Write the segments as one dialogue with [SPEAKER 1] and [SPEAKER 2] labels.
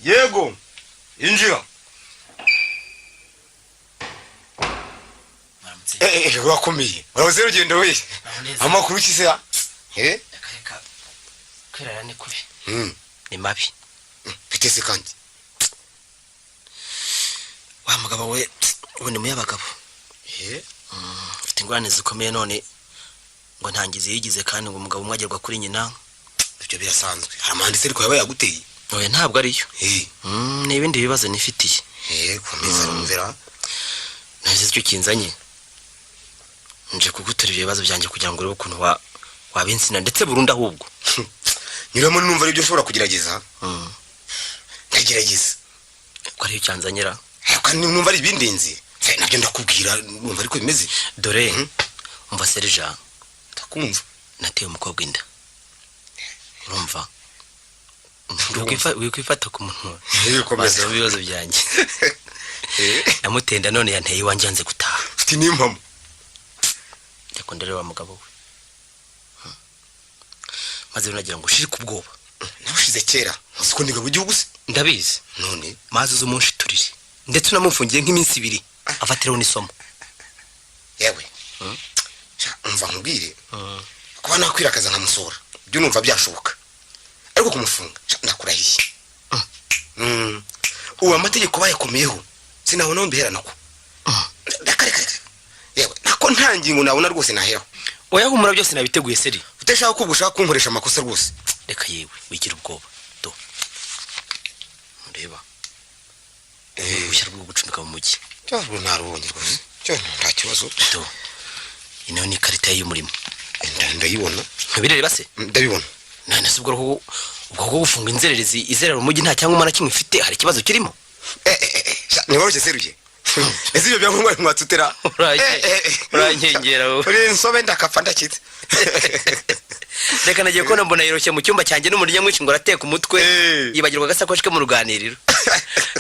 [SPEAKER 1] Yego, injira.
[SPEAKER 2] Mwaramutse.
[SPEAKER 1] Urakomeye, urabuze rugendo we.
[SPEAKER 2] Aho neza.
[SPEAKER 1] Amakuru ki se?
[SPEAKER 2] Reka reka, kwirara ni kubi. Ni mabi.
[SPEAKER 1] Biteze kandi.
[SPEAKER 2] Wa mugabo we, ubu ni muyabagabo. Mfite ingorane zikomeye none ngo ntangize yigize kandi ngo umugabo umwe agerwa kuri nyina.
[SPEAKER 1] Ibyo birasanzwe, hari amanditse ariko yaba yaguteye.
[SPEAKER 2] Oya, ntabwo ariyo. Ni ibindi bibazo nifitiye.
[SPEAKER 1] Komeza rumvira.
[SPEAKER 2] Ntazi icyo kinzanye, nje kugutura ibyo bibazo byanjye kugira ngo urebe ukuntu wabinsina ndetse burundu ahubwo.
[SPEAKER 1] Nyuramo, numva aribyo ushobora kugerageza. Ndagerageza.
[SPEAKER 2] Ko ariyo cyanzanyira.
[SPEAKER 1] Ariko numva ari ibindenze nabyo ndakubwira, numva ariko bimeze.
[SPEAKER 2] Dore umva Serija.
[SPEAKER 1] Ndakumva.
[SPEAKER 2] Nateye umukobwa inda, urumva? Wikwifata ku munwa.
[SPEAKER 1] Komeza.
[SPEAKER 2] Maze ibibazo byanjye namutenda none yanteye iwanjye, yanze gutaha.
[SPEAKER 1] Ufite n'impamo.
[SPEAKER 2] Ndakunda ndareba mugabo we. Maze rero nagira ngo ushirike ubwoba.
[SPEAKER 1] Nabushize kera, uzi ko ndigabo igihugu se?
[SPEAKER 2] Ndabizi.
[SPEAKER 1] None?
[SPEAKER 2] Maze uze umushiturire ndetse unamufungiye nk'iminsi 2, afatiraho n'isomo.
[SPEAKER 1] Yewe, umva nkubwire, kuba nakwirakaza nkamusura ibyo numva byashoboka, ariko kumufunga ndakurahiye. Ubu amategeko bayakomeyeho, sinabona aho mbihera nako. Reka reka reka, yewe nako nta ngingo nabona rwose naheraho.
[SPEAKER 2] Oya humura, byose nabiteguye seri.
[SPEAKER 1] Udashaka ko ushaka kunkoresha amakosa rwose.
[SPEAKER 2] Reka yewe, wigira ubwoba. Do ureba uruhushya rwo gucumbika mu mujyi.
[SPEAKER 1] Cyangwa ntarubonye rwose, nta kibazo.
[SPEAKER 2] Do ino ni ikarita ye y'umurimo.
[SPEAKER 1] Ndayibona.
[SPEAKER 2] Ntubireba se?
[SPEAKER 1] Ndabibona.
[SPEAKER 2] None se ubwo bwo gufunga inzererezi izerera umujyi nta cyangombwa na kimwe ifite, hari ikibazo kirimo?
[SPEAKER 1] Ntiworoshye seruye, ese ibyo byangombwa ntiwatutera?
[SPEAKER 2] Urankengera wowe.
[SPEAKER 1] Uri insobe, ndakapfa ndakitse.
[SPEAKER 2] Reka, nagiye kubona mbona yoroshye mu cyumba cyanjye n'umurya mwinshi ngo arateka umutwe. Yibagirwa agasakoshi ke mu ruganiriro.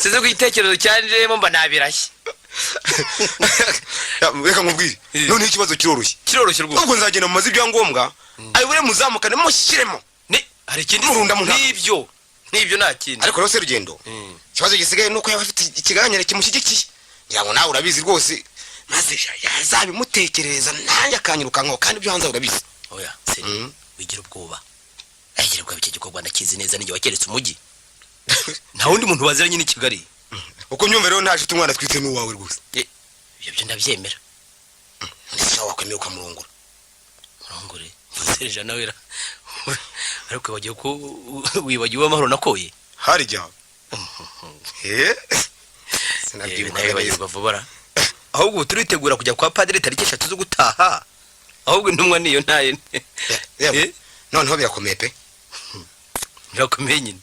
[SPEAKER 2] Sinzi ko igitekerezo cyanjemo mba nabirashye.
[SPEAKER 1] Reka nkubwire, noneho ikibazo kiroroshye.
[SPEAKER 2] Kiroroshye rwose.
[SPEAKER 1] Ubwo nzagenda mu mazu ibyangombwa ayobore, muzamukane mushyiremo.
[SPEAKER 2] Ni hari ikindi?
[SPEAKER 1] Murunda mu ntara.
[SPEAKER 2] Nibyo, nta kindi.
[SPEAKER 1] Ariko rero Serugendo, ikibazo gisigaye ni uko yaba afite ikiganiro kimushyigikiye. Ngira ngo nawe urabizi rwose, maze yazabimutekerereza nanjye akanyirukankaho, kandi ibyo hanze urabizi.
[SPEAKER 2] Oya seri, wigira ubwoba, agira ubwoba. Icyo gikorwa ndakizi neza, nijye wakeretse umujyi, nta wundi muntu baziranye n'i Kigali.
[SPEAKER 1] Uko myumva rero, ntaje umwana atwite n'uwawe rwose.
[SPEAKER 2] Ibyo byo ndabyemera.
[SPEAKER 1] Ndetse wakwemera ukamurongora?
[SPEAKER 2] Murongore Serija nawe ra, ariko wibagiwe ko wibagiwe amahoro nakoye.
[SPEAKER 1] Harya sinabyibuka neza.
[SPEAKER 2] Nabibagirwa vuba ra? Ahubwo ubu turitegura kujya kwa padiri tariki 3 zo gutaha, ahubwo intumwa niyo ntaye.
[SPEAKER 1] Yewe, noneho birakomeye pe.
[SPEAKER 2] Birakomeye nyine.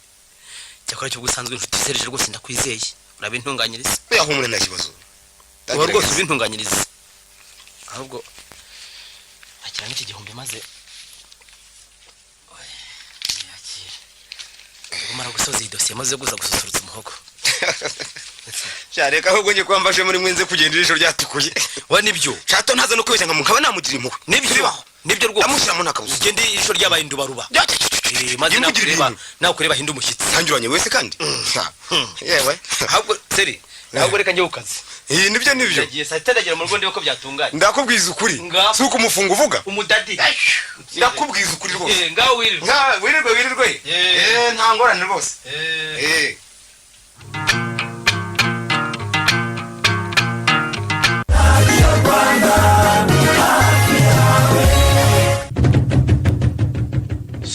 [SPEAKER 2] Cyakora cyo ubusanzwe inshuti Serije, rwose ndakwizeye, urabintunganyiriza.
[SPEAKER 1] Oya humura, nta kibazo.
[SPEAKER 2] Uba rwose ubintunganyiriza. Ahubwo akira n'iki gihumbi maze yakira umara gusoza iyi dosiye, maze guza gususurutsa umuhogo.
[SPEAKER 1] Reka ahubwo njye kuba mfashe muri mwenze kugenda ijisho ryatukuye.
[SPEAKER 2] Wa nibyo.
[SPEAKER 1] Shato ntaza no kwibeshya nkaba namugira impuhwe.
[SPEAKER 2] Nibyo.
[SPEAKER 1] Bibaho.
[SPEAKER 2] Nibyo rwose.
[SPEAKER 1] Ndamushyiramo nta kabuza.
[SPEAKER 2] Ugende ijisho ryabaye indubaruba. Maze
[SPEAKER 1] Jya umugira
[SPEAKER 2] nakureba
[SPEAKER 1] ibintu.
[SPEAKER 2] nakureba hinda umushyitsi.
[SPEAKER 1] Ntangiranye wese kandi. Yewe.
[SPEAKER 2] Ahubwo seri, ahubwo reka njye ku kazi.
[SPEAKER 1] Iyi nibyo nibyo.
[SPEAKER 2] Ndagiye saa 6, ndagera mu rugo ndebe ko byatunganye.
[SPEAKER 1] Ndakubwiza ukuri.
[SPEAKER 2] Ngaho.
[SPEAKER 1] Si uko umufungo uvuga.
[SPEAKER 2] Umudadi.
[SPEAKER 1] Ndakubwiza ukuri rwose.
[SPEAKER 2] Ngaho wirirwe.
[SPEAKER 1] Wirirwe wirirwe. Nta ngorane rwose.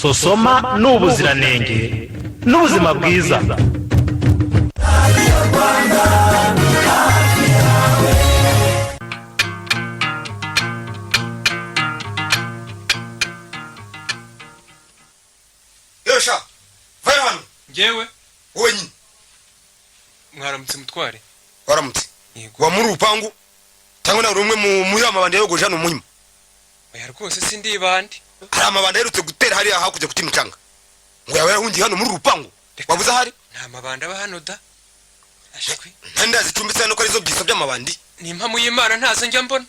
[SPEAKER 3] Sosoma ni ubuziranenge n'ubuzima bwiza.
[SPEAKER 1] Yosha, vayo hano.
[SPEAKER 4] Ngewe?
[SPEAKER 1] Wowe nyine.
[SPEAKER 4] Mwaramutse mutware.
[SPEAKER 1] Waramutse.
[SPEAKER 4] Yego.
[SPEAKER 1] Wa muri urupangu cyangwa nawe uri umwe muri amabandi yayogoje hano muhima?
[SPEAKER 4] Oya rwose, sindibande.
[SPEAKER 1] Hari amabandi aherutse gutera hariya hakurya ku Kimicanga, ngo yaba yarahungiye hano muri uru rupangu. Wabuze ahari?
[SPEAKER 4] Nta mabandi aba hano da, ashwi.
[SPEAKER 1] Nta ndazicumbitse hano ko arizo byitso by'amabandi.
[SPEAKER 4] Ni impamo y'Imana, ntazo njya mbona.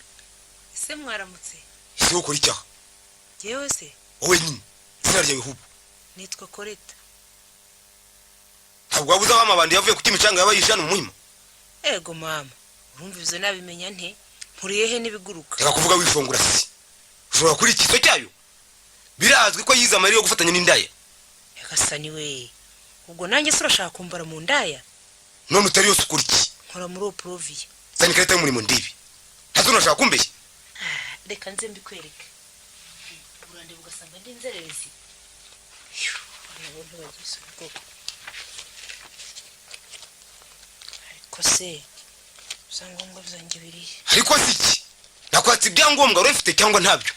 [SPEAKER 5] Ese mwaramutse?
[SPEAKER 1] Ese ukora icyaha?
[SPEAKER 5] Yewe se.
[SPEAKER 1] Wowe nyine, izina ryawe hubwo?
[SPEAKER 5] Nitwa Koreta.
[SPEAKER 1] Ntabwo Ntabwo wabuze aho amabandi yavuye ku Kimicanga yaba yishe hano mu Muhima?
[SPEAKER 5] Ego mama, urumva ibyo nabimenya nte? Mpuriye he n'ibiguruka?
[SPEAKER 1] Reka kuvuga wishongora si ushobora kuri ikiso cyayo. Birazwi ko yize amayeri yo gufatanya n'indaya.
[SPEAKER 5] Nyagasani we, ubwo nanjye se urashaka kumbara mu ndaya?
[SPEAKER 1] None utari yose ukora iki?
[SPEAKER 5] Nkora muri Oporoviya.
[SPEAKER 1] Zana ikarita y'umurimo ndibi. Ntazo unashaka kumbeshya?
[SPEAKER 5] Reka nze mbikwereke. Urandeba ugasanga ndi inzererezi? Nabo ntibagira isoni koko. Ariko se ibyangombwa byanjye birihe?
[SPEAKER 1] Ariko si iki? Nakwatse ibyangombwa, wari ufite cyangwa ntabyo?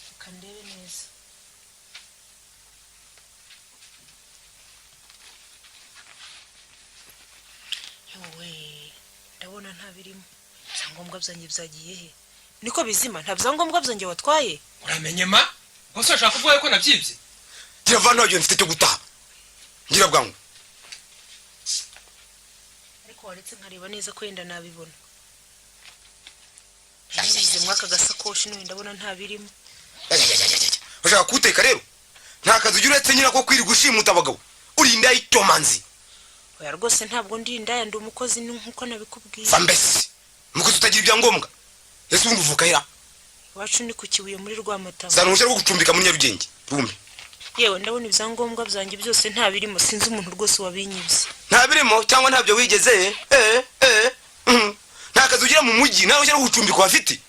[SPEAKER 5] Reka ndebe neza. Yewe, ndabona nta birimo. Ibyangombwa byanjye byagiye he? Niko bizima, nta byangombwa byanjye watwaye?
[SPEAKER 4] Uramenye ma, ubwo se urashaka kuvuga ko nabyibye?
[SPEAKER 1] Gira vuba, ntabyo mfite cyo gutaha, ngira bwangu.
[SPEAKER 5] Ariko waretse nkareba neza ko yenda nabibona. Nanyuze muri aka gasakoshi none ndabona nta birimo.
[SPEAKER 1] Ushaka kuwuteka rero? Nta kazi ugira uretse nyina ko kwirirwa ushimuta abagabo. Uri indaya y'icyomanzi.
[SPEAKER 5] Oya rwose, ntabwo ndi indaya, ndi umukozi ni nkuko nabikubwiye.
[SPEAKER 1] Va mbese, umukozi utagira ibyangombwa! Ese ubundi uvuka hera?
[SPEAKER 5] Iwacu ni ku Kibuye muri Rwamataba.
[SPEAKER 1] Zana uruhushya rwo gucumbika muri Nyarugenge rumwe.
[SPEAKER 5] Yewe, ndabona ibyangombwa byanjye byose nta birimo. Sinzi umuntu rwose wabinyibye.
[SPEAKER 1] Nta birimo cyangwa ntabyo wigeze? Nta kazi ugira mu mujyi, nta ruhushya rwo gucumbika wafite,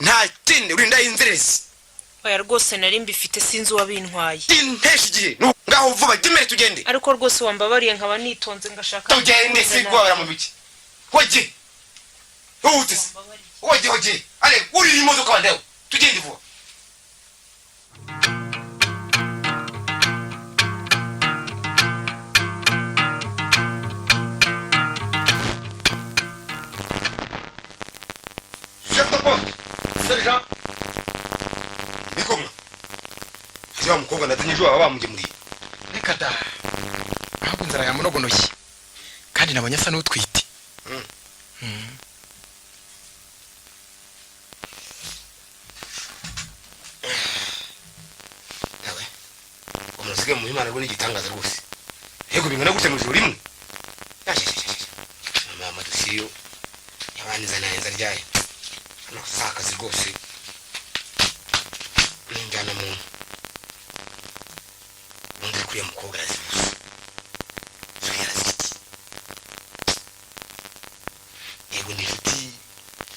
[SPEAKER 1] nta kindi, uri indaya y'inzererezi.
[SPEAKER 5] Oya rwose, nari mbifite, sinzi uwabintwaye.
[SPEAKER 1] Intesha igihe. Ngaho vuba, jya imbere tugende.
[SPEAKER 5] Ariko rwose wambabariye nkaba nitonze ngashaka.
[SPEAKER 1] Tugende, si guhabara mu biki. Hoge, wihute se. Hoge, hoge, ale urira imodoka wandayo, tugende vuba. Chef de poste, sergent. Niko mwa. Ese wa mukobwa nazanye ejo baba bamugemuriye?
[SPEAKER 6] Reka da, ahubwo inzara yamunogonoye kandi nabonye asa n'utwite.
[SPEAKER 1] Yawe. Umuntu usigaye mu Imana rwo ni igitangaza rwose. Yego, bingana gutya mu ijoro rimwe. Yashashashasha. Mama, amadosiyo yabaniza nayenza ryayo. Hano si akazi rwose. Ninjyana muntu. Ubundi kuriya mukobwa arazibuze. So yaraziki. Yego, ni inshuti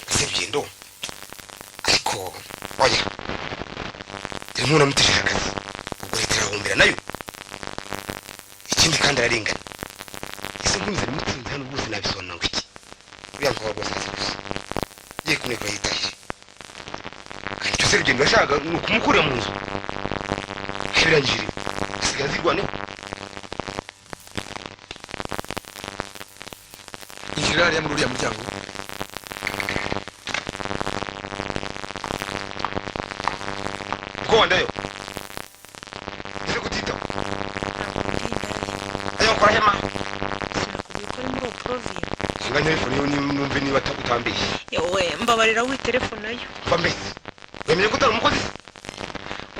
[SPEAKER 1] ya Serugendo. Ariko oya. Dore nk'unamutejeje akazi. Ubwo leta irahombera nayo. Ikindi kandi ararengana. Ese nkunze bimutsinze hano rwose nabisobanura ngo iki? Uriya mukobwa rwose arazi gusa. Ngiye kumwegura yitahire. Kandi icyo Serugendo yashakaga ni ukumukurira mu nzu. Nayo birangije rero. Asigaye azirwaneho.
[SPEAKER 6] Injirira hariya muri uriya muryango.
[SPEAKER 1] Uko wandayo? Ese kutitaho?
[SPEAKER 5] Ntabwo ndi indaya.
[SPEAKER 1] Ayo ukora hema?
[SPEAKER 5] Sinakubwiye ko ari muri Oporoviya?
[SPEAKER 1] Singa telefone yo numve niba utambeshye.
[SPEAKER 5] Yewe, mbabarira witelefone yo.
[SPEAKER 1] Va mbese. Wemeye ko utari umukozi se?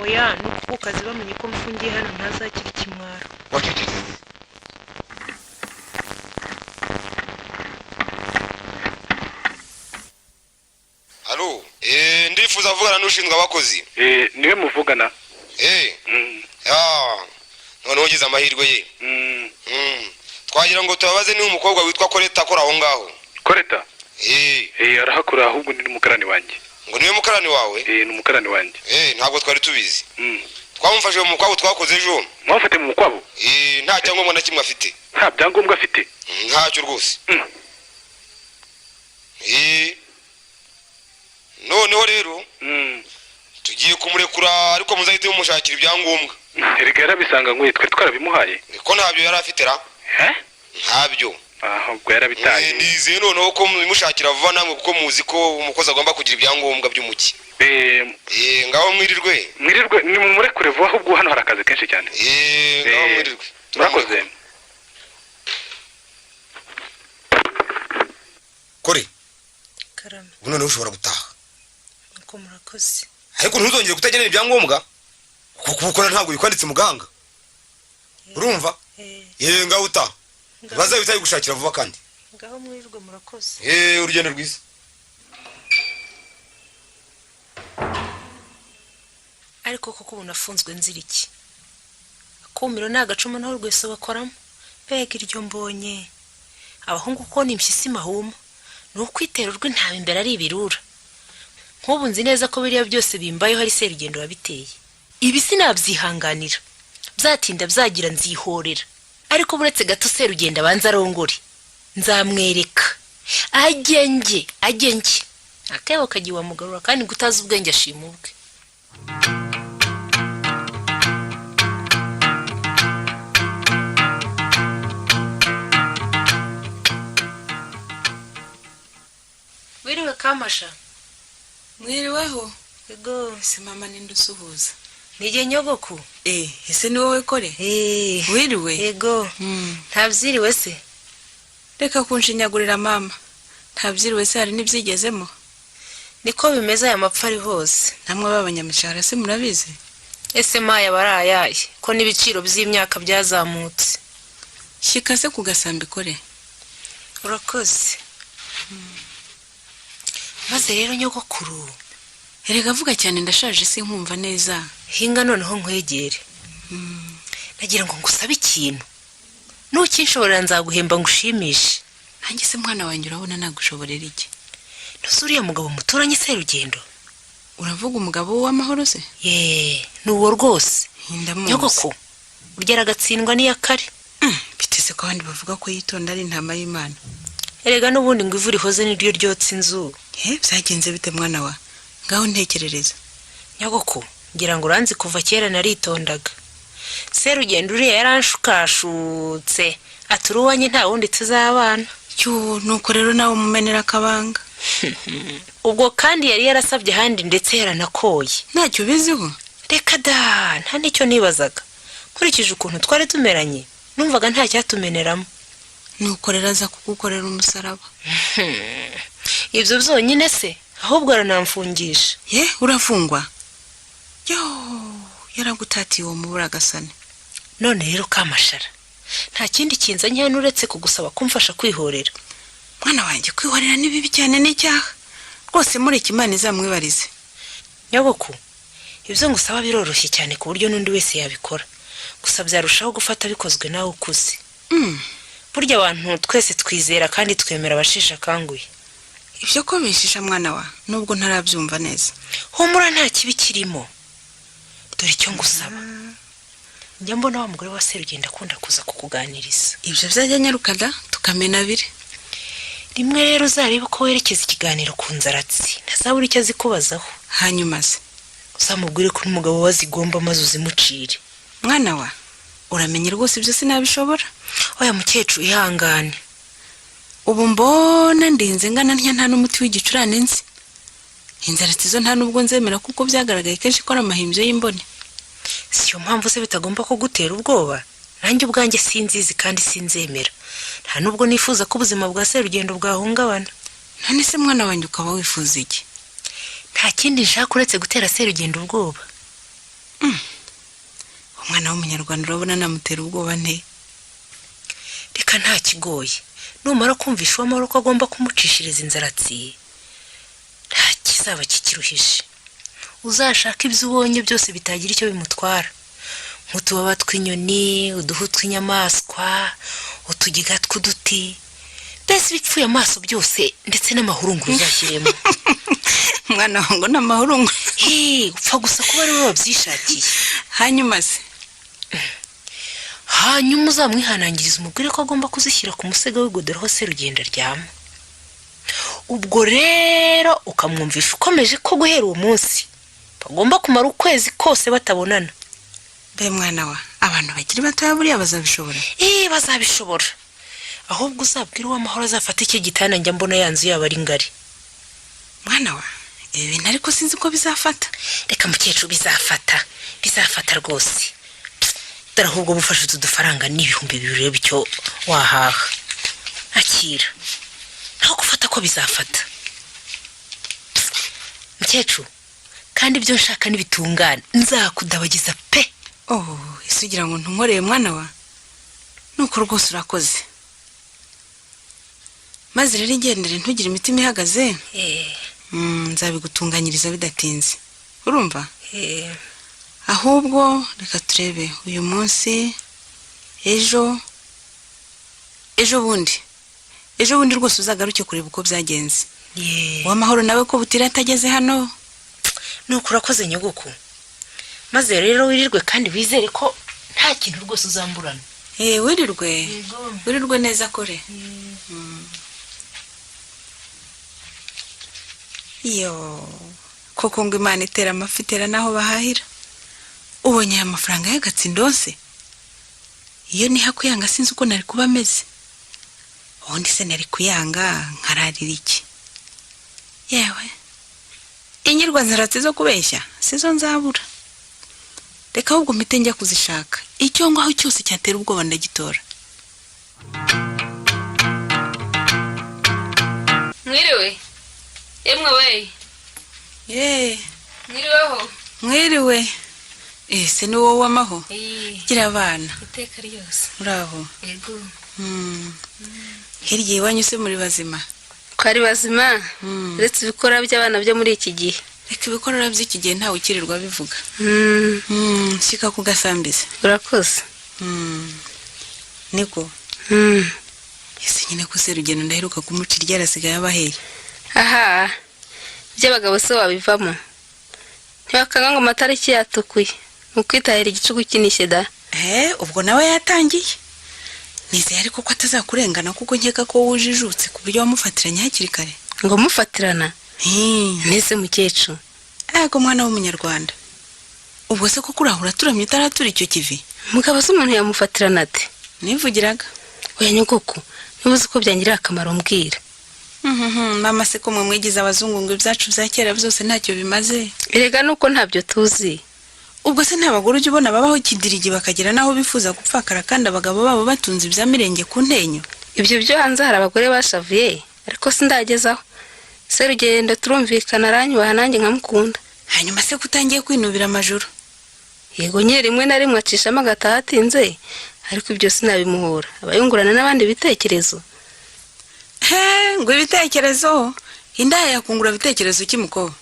[SPEAKER 5] Oya, ni uko ku kazi bamenye ko mfungiye hano ntazakira ikimwaro.
[SPEAKER 1] Wacecetse. Alo, ndifuza kuvugana n'ushinzwe abakozi.
[SPEAKER 7] Niwe muvugana.
[SPEAKER 1] Ah, noneho ngize amahirwe ye. Twagira ngo tubabaze niba umukobwa witwa Koreta akora aho ngaho.
[SPEAKER 7] Koreta? Arahakora, ahubwo ni n'umukarani wanjye.
[SPEAKER 1] Ngo niwe mukarani wawe?
[SPEAKER 7] Ni umukarani wanjye.
[SPEAKER 1] Ntabwo twari tubizi. Twamufashe mu mukwabo twakoze ejo.
[SPEAKER 7] Mwamufate mu mukwabo?
[SPEAKER 1] Nta cyangombwa na kimwe afite.
[SPEAKER 7] Nta byangombwa afite?
[SPEAKER 1] Ntacyo rwose. Noneho rero tugiye kumurekura, ariko muzahite mumushakira ibyangombwa.
[SPEAKER 7] Erega yarabisanga nk'uyu, twari twarabimuhaye.
[SPEAKER 1] Ko ntabyo yari afite ra? Ntabyo.
[SPEAKER 7] Ahubwo yarabitaye.
[SPEAKER 1] Nizeye noneho ko mubimushakira vuba namwe, kuko muzi ko umukozi agomba kugira ibyangombwa by'umugi. Ngaho mwirirwe.
[SPEAKER 7] Mwirirwe, ni mumurekure vuba, ahubwo hano hari akazi kenshi cyane.
[SPEAKER 1] Ngaho mwirirwe.
[SPEAKER 7] Murakoze.
[SPEAKER 1] Kore.
[SPEAKER 5] Karame.
[SPEAKER 1] Ubu noneho ushobora gutaha.
[SPEAKER 5] Nuko murakoze.
[SPEAKER 1] Ariko ntuzongere kutagenera ibyangombwa, kuko kubukora ntabwo bikwanditse mu gahanga. Urumva? Ye, ngaho utaha, bazahita bigushakira vuba kandi.
[SPEAKER 5] Ngaho mwirirwe, murakoze.
[SPEAKER 1] Ye, urugendo rwiza.
[SPEAKER 5] Ariko koko ubu nafunzwe nzira iki? Akumiro ni agacuma, naho rwese bakoramo. Mbega iryo mbonye abahungu ko ni impyisi mahuma, ni ukwitera urw'intama imbere ari ibirura. Nk'ubu nzi neza ko biriya byose bimbayeho ari Serugendo wabiteye. Ibi sinabyihanganira, byatinda byagira nzihorera. Ariko buretse gato Serugendo abanza arongore, nzamwereka agenge agenge. Akebo kagiye wamugarura, kandi ngo utazi ubwenge ashima ubwe. Wiriwe Kamasha.
[SPEAKER 8] Mwiriweho.
[SPEAKER 5] Ego.
[SPEAKER 8] Ese mama, ninde usuhuza?
[SPEAKER 5] Nijye nyogoku.
[SPEAKER 8] Eh, ese ni wowe kore?
[SPEAKER 5] Eh.
[SPEAKER 8] Wiriwe?
[SPEAKER 5] Ego. Ntabyiriwe se?
[SPEAKER 8] Reka kunshinyagurira mama, ntabyiriwe se hari n'ibyigezemo.
[SPEAKER 5] Niko bimeze, aya mapfa ari hose.
[SPEAKER 8] Namwe b'abanyamishahara se murabizi?
[SPEAKER 5] Ese maya barayaye ko n'ibiciro by'imyaka byazamutse?
[SPEAKER 8] Shyika se ku gasambi kore.
[SPEAKER 5] Urakoze. Maze rero nyogokuru.
[SPEAKER 8] Erega avuga cyane, ndashaje sinkumva neza.
[SPEAKER 5] Hinga noneho nkwegere. Nagira ngo ngusabe ikintu, nukinshoborera nzaguhemba ngushimishe.
[SPEAKER 8] Nanjye se mwana wanjye urabona nagushoborera iki?
[SPEAKER 5] Ntuzi uriya mugabo muturanye Serugendo?
[SPEAKER 8] Uravuga umugabo w'amahoro se?
[SPEAKER 5] Ye, ni uwo rwose.
[SPEAKER 8] Ndamuzi.
[SPEAKER 5] Nyogoko, urya aragatsindwa n'iya kare.
[SPEAKER 8] Biteze ko abandi bavuga ko yitonda ari intama y'Imana.
[SPEAKER 5] Erega n'ubundi ngo ivu rihoze niryo ryotsa inzu.
[SPEAKER 8] He, byagenze bite mwana wa? Ngaho ntekerereza.
[SPEAKER 5] Nyogoko, ngira ngo uranzi, kuva kera naritondaga. Serugendo uriya yaranshukashutse, ati uruwanjye nta wundi tuzabana.
[SPEAKER 8] Cyo, nuko rero nawe umumenera akabanga.
[SPEAKER 5] Ubwo kandi yari yarasabye ahandi, ndetse yaranakoye.
[SPEAKER 8] Ntacyo ubiziho?
[SPEAKER 5] Reka da, nta n'icyo nibazaga. Nkurikije ukuntu twari tumeranye, numvaga nta cyatumeneramo.
[SPEAKER 8] Nuko rero aza kugukorera umusaraba.
[SPEAKER 5] Ibyo byonyine se? Ahubwo aranamfungisha.
[SPEAKER 8] Ye, urafungwa? Yo, yaragutatiye uwo mubura agasane.
[SPEAKER 5] None rero Kamashara, nta kindi kinzanye hano uretse kugusaba kumfasha kwihorera.
[SPEAKER 8] Mwana wanjye, kwihorera ni bibi cyane, n'icyaha rwose. Mureke Imana izamwibarize.
[SPEAKER 5] Nyoboku, ibyo ngusaba biroroshye cyane ku buryo n'undi wese yabikora, gusa byarushaho gufata bikozwe nawe ukuze. Burya abantu twese twizera kandi twemera abasheshe akanguhe.
[SPEAKER 8] Ibyo ko binshisha mwana wa, nubwo ntarabyumva neza.
[SPEAKER 5] Humura, nta kibi kirimo. Dore icyo ngusaba: njya mbona wa mugore wa Serugendo akunda kuza kukuganiriza.
[SPEAKER 8] Ibyo byajya nyarukada tukamena abiri.
[SPEAKER 5] Rimwe rero uzarebe uko werekeza ikiganiro ku nzaratsi, ntazabura icyo azikubazaho.
[SPEAKER 8] Hanyuma se?
[SPEAKER 5] Uzamubwire ko n'umugabo we azigomba, maze uzimucire.
[SPEAKER 8] Mwana wa, uramenye rwose ibyo sinabishobora.
[SPEAKER 5] Oya mukecuru, ihangane.
[SPEAKER 8] Ubu mbona ndinze ngana ntya nta n'umuti w'igicurane nzi. Inzaratsi zo nta n'ubwo nzemera, kuko byagaragaye kenshi ko ari amahimbyo y'imbone.
[SPEAKER 5] Si yo mpamvu se bitagomba kugutera ubwoba? Nanjye ubwanjye sinzizi kandi sinzemera. Nta n'ubwo nifuza ko ubuzima bwa Serugendo bwahungabana.
[SPEAKER 8] None se mwana wanjye, ukaba wifuza iki?
[SPEAKER 5] Nta kindi nshaka uretse gutera Serugendo ubwoba.
[SPEAKER 8] Umwana w'umunyarwanda urabona namutera ubwoba nte?
[SPEAKER 5] Reka, nta kigoye. Numara kumvisha uwamahoro ko agomba kumucishiriza inzaratsi, nta kizaba kikiruhije. Uzashaka ibyo ubonye byose bitagira icyo bimutwara, nk'utubaba tw'inyoni, uduhu tw'inyamaswa, utugiga tw'uduti, mbese ibipfuye amaso byose, ndetse n'amahurunguru uzashyiremo.
[SPEAKER 8] Mwana wawe, ngo n'amahurungu?
[SPEAKER 5] Hee, upfa gusa kuba ari wowe wabyishakiye.
[SPEAKER 8] Hanyuma se?
[SPEAKER 5] Hanyuma uzamwihanangiriza, umubwire ko agomba kuzishyira ku musego w'igodora aho Serugendo aryama. Ubwo rero ukamwumvisha ukomeje ko guhera uwo munsi bagomba kumara ukwezi kose batabonana.
[SPEAKER 8] Mbe mwana wa, abantu bakiri batoya buriya bazabishobora?
[SPEAKER 5] Eee, bazabishobora. Ahubwo uzabwire uwamahoro azafata icyo gitanda, njya mbona ya nzu yaba ari ngari.
[SPEAKER 8] Mwana wa, ibi bintu ariko sinzi ko bizafata.
[SPEAKER 5] Reka mukecuru, bizafata, bizafata rwose. Dore ahubwo bufashe utu dufaranga n'2000, urebe icyo wahaha. Akira, aho gufata ko bizafata mukecuru. Kandi ibyo nshaka nibitungana nzakudabagiza pe.
[SPEAKER 8] Oh, ese ugira ngo ntunkoreye mwana wa? Nuko rwose urakoze. Maze rero igendere, ntugire imitima ihagaze. Nzabigutunganyiriza bidatinze, urumva? Ahubwo reka turebe uyu munsi, ejo, ejo bundi, ejo bundi rwose uzagaruke kureba uko byagenze. Uwamahoro nawe ko butira atageze hano.
[SPEAKER 5] Nuko urakoze nyogoko. Maze rero wirirwe, kandi wizere ko nta kintu rwose uzamburana.
[SPEAKER 8] Wirirwe, wirirwe neza kore. Yo koko ngo Imana itera amafi, itera n'aho bahahira. Ubonye aya mafaranga y'agatsindose, iyo niha kuyanga sinzi uko nari kuba ameze. Ubundi se nari kuyanga nkararira iki? Yewe, inyirwa nzaratsi zo kubeshya sizo nzabura. Reka ahubwo mpite njya kuzishaka, icyo ngaho cyose cyatera ubwoba ndagitora.
[SPEAKER 9] Mwiriwe yemwe we.
[SPEAKER 8] Ye.
[SPEAKER 9] Mwiriweho.
[SPEAKER 8] Mwiriwe. Ese ni wowe w'amaho? Gira abana.
[SPEAKER 9] Iteka ryose.
[SPEAKER 8] Uraho?
[SPEAKER 9] Yego.
[SPEAKER 8] Hirya iwanyu se muri bazima?
[SPEAKER 9] Twari bazima, uretse ibikora by'abana byo muri iki gihe.
[SPEAKER 8] Reka ibikorora by'iki gihe ntawe ukirirwa bivuga. Shyika ku gasambiza.
[SPEAKER 9] Urakoze.
[SPEAKER 8] Niko ese nyine ko Serugendo ndaheruka kumuca iryera, asigaye abaheye?
[SPEAKER 9] Aha, iby'abagabo se wabivamo? Ntibakanga ngo amatariki yatukuye mu kwitahira igicuku kinishye da.
[SPEAKER 8] Ubwo nawe yatangiye. Nizeye ariko ko atazakurengana, kuko nkeka ko wujijutse ku buryo wamufatiranye hakiri kare.
[SPEAKER 9] Ngo mufatirana? Mbese mukecuru?
[SPEAKER 8] Ego mwana w'umunyarwanda, ubwo se koko urahura turamye utaratura icyo kivi?
[SPEAKER 9] Mugabo se umuntu yamufatirana ate?
[SPEAKER 8] Nivugiraga.
[SPEAKER 9] Oya nyogoko, niba uzi ko byangirira akamaro mbwira.
[SPEAKER 8] Mama se ko mwe mwigize abazungu ngo ibyacu bya kera byose ntacyo bimaze?
[SPEAKER 9] Erega nuko ntabyo tuzi.
[SPEAKER 8] Ubwo se nta bagore ujya ubona babaho kidirigi bakagera n'aho bifuza gupfakara, kandi abagabo babo batunze ibya mirenge ku ntenyo?
[SPEAKER 9] Ibyo byo hanze hari abagore bashavuye, ariko sindagezaho. Serugendo turumvikana, aranyubaha nanjye nkamukunda.
[SPEAKER 8] Hanyuma se ko utangiye kwinubira amajoro?
[SPEAKER 9] Yego nyine, rimwe na rimwe acishamo agataha atinze, ariko ibyo sinabimuhora, aba yungurana n'abandi ibitekerezo.
[SPEAKER 8] Ngo ibitekerezo? Indaya yakungura ibitekerezo ki mukobwa?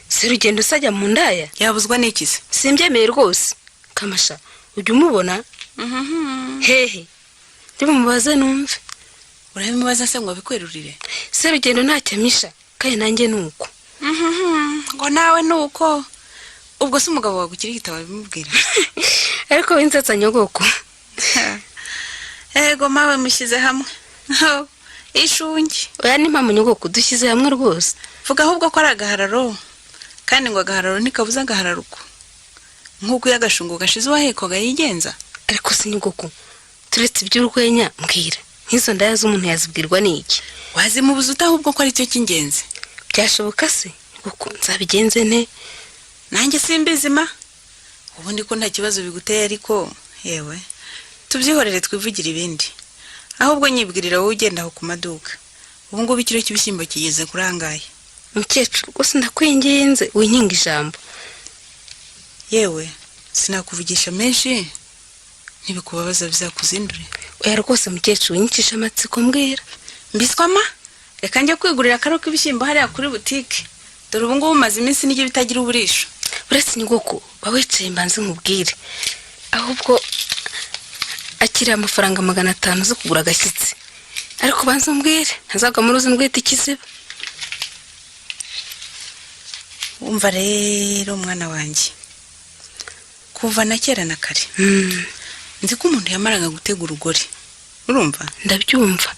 [SPEAKER 9] Serugendo se ajya mu ndaya?
[SPEAKER 8] Yabuzwa n'iki se?
[SPEAKER 9] Simbyemeye rwose. Kamasha, ujya umubona hehe? Ndimubaze numve.
[SPEAKER 8] Urabimubaza se ngo abikwerurire?
[SPEAKER 9] Serugendo ntacyo amisha, kandi nanjye ni uko.
[SPEAKER 8] Ngo nawe ni uko? Ubwo se umugabo wawe ukirigita wabimubwira?
[SPEAKER 9] Ariko winsetsa nyogoko.
[SPEAKER 8] Ego mawe, mushyize hamwe ishungi.
[SPEAKER 9] Oya ni mpamvu nyogoko, dushyize hamwe rwose.
[SPEAKER 8] Vuga ahubwo ko ari agahararo, kandi ngo agahararo ntikabuze agahararuko, nk'uko iyo agashungo gashize uwahekwaga yigenza.
[SPEAKER 9] Ariko si nyogoko, turetse iby'urwenya mbwira, nk'izo ndaya z'umuntu yazibwirwa n'iki?
[SPEAKER 8] Wazimubuza ute ahubwo ko aricyo cy'ingenzi?
[SPEAKER 9] Byashoboka se nyogoko? Nzabigenze nte?
[SPEAKER 8] Nanjye simbizima, ubundi ko nta kibazo biguteye. Ariko yewe, tubyihorere twivugire ibindi. Ahubwo nyibwirira wowe ugenda aho ku maduka, ubu ngubu ikiro cy'ibishyimbo kigeze kuri angahe?
[SPEAKER 9] Mukecuru rwose ndakwinginze winkinga ijambo.
[SPEAKER 8] Yewe sinakuvugisha menshi, ntibikubabaza bizakuzindure.
[SPEAKER 9] Oya rwose mukecuru, winyicisha amatsiko mbwira.
[SPEAKER 8] Mbiswama, reka njye kwigurira akaro k'ibishyimbo hariya kuri butike, dore ubu ngubu umaze iminsi n'ijya bitagira uburisho.
[SPEAKER 9] Uretse nyogoko, ba wicaye mbanze nkubwire. Ahubwo akiriye amafaranga 500 zo kugura agashyitsi, ariko banza umbwire ntazagwa muri uzi ndwita ikiziba.
[SPEAKER 8] Wumva rero mwana wanjye, kuva na kera na kare nzi ko umuntu yamaraga gutega urugori, urumva?
[SPEAKER 9] Ndabyumva.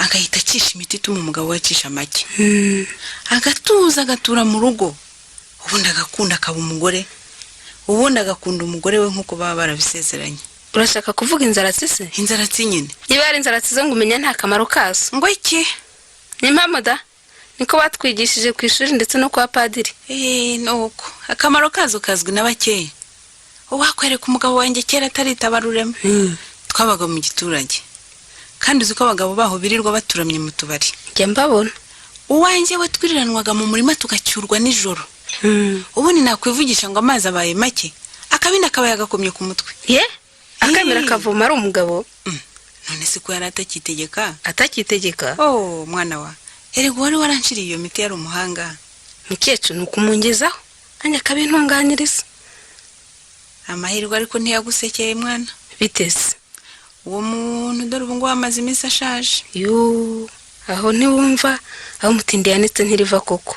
[SPEAKER 8] Agahita acisha imiti ituma umugabo we acisha make, agatuza agatura mu rugo, ubundi agakunda akaba umugore, ubundi agakunda umugore we nk'uko baba barabisezeranye.
[SPEAKER 9] Urashaka kuvuga inzaratsi se?
[SPEAKER 8] Inzaratsi nyine.
[SPEAKER 9] Niba ari inzaratsi zo ngo umenya nta kamaro kazo.
[SPEAKER 8] Ngo iki?
[SPEAKER 9] Ni impamo da, niko batwigishije ku ishuri ndetse no kwa padiri.
[SPEAKER 8] Nuko akamaro kazo kazwi na bakeya. Uwakwereka umugabo wanjye kera ataritaba rurema. Twabaga mu giturage, kandi uzi ko abagabo baho birirwa baturamye mu tubari.
[SPEAKER 9] Njya mbabona.
[SPEAKER 8] Uwanjye we twiriranwaga mu murima tugacyurwa nijoro. Ubundi nakwivugisha ngo amazi abaye make, akabindi akaba yagakomye ku mutwe.
[SPEAKER 9] Ye? Akamera akavoma ari umugabo.
[SPEAKER 8] None se ko yari atakitegeka?
[SPEAKER 9] Atakitegeka?
[SPEAKER 8] Oh, mwana wa, erega wari waranshiriye iyo miti yari umuhanga.
[SPEAKER 9] Mukecuru, ni ukumungezaho nanjye akabintunganyiriza.
[SPEAKER 8] Amahirwe ariko ntiyagusekeye mwana.
[SPEAKER 9] Biteze?
[SPEAKER 8] Uwo muntu dore ubu ngubu amaze iminsi ashaje.
[SPEAKER 9] Yo, aho ntiwumva aho umutindi yanitse ntiriva koko.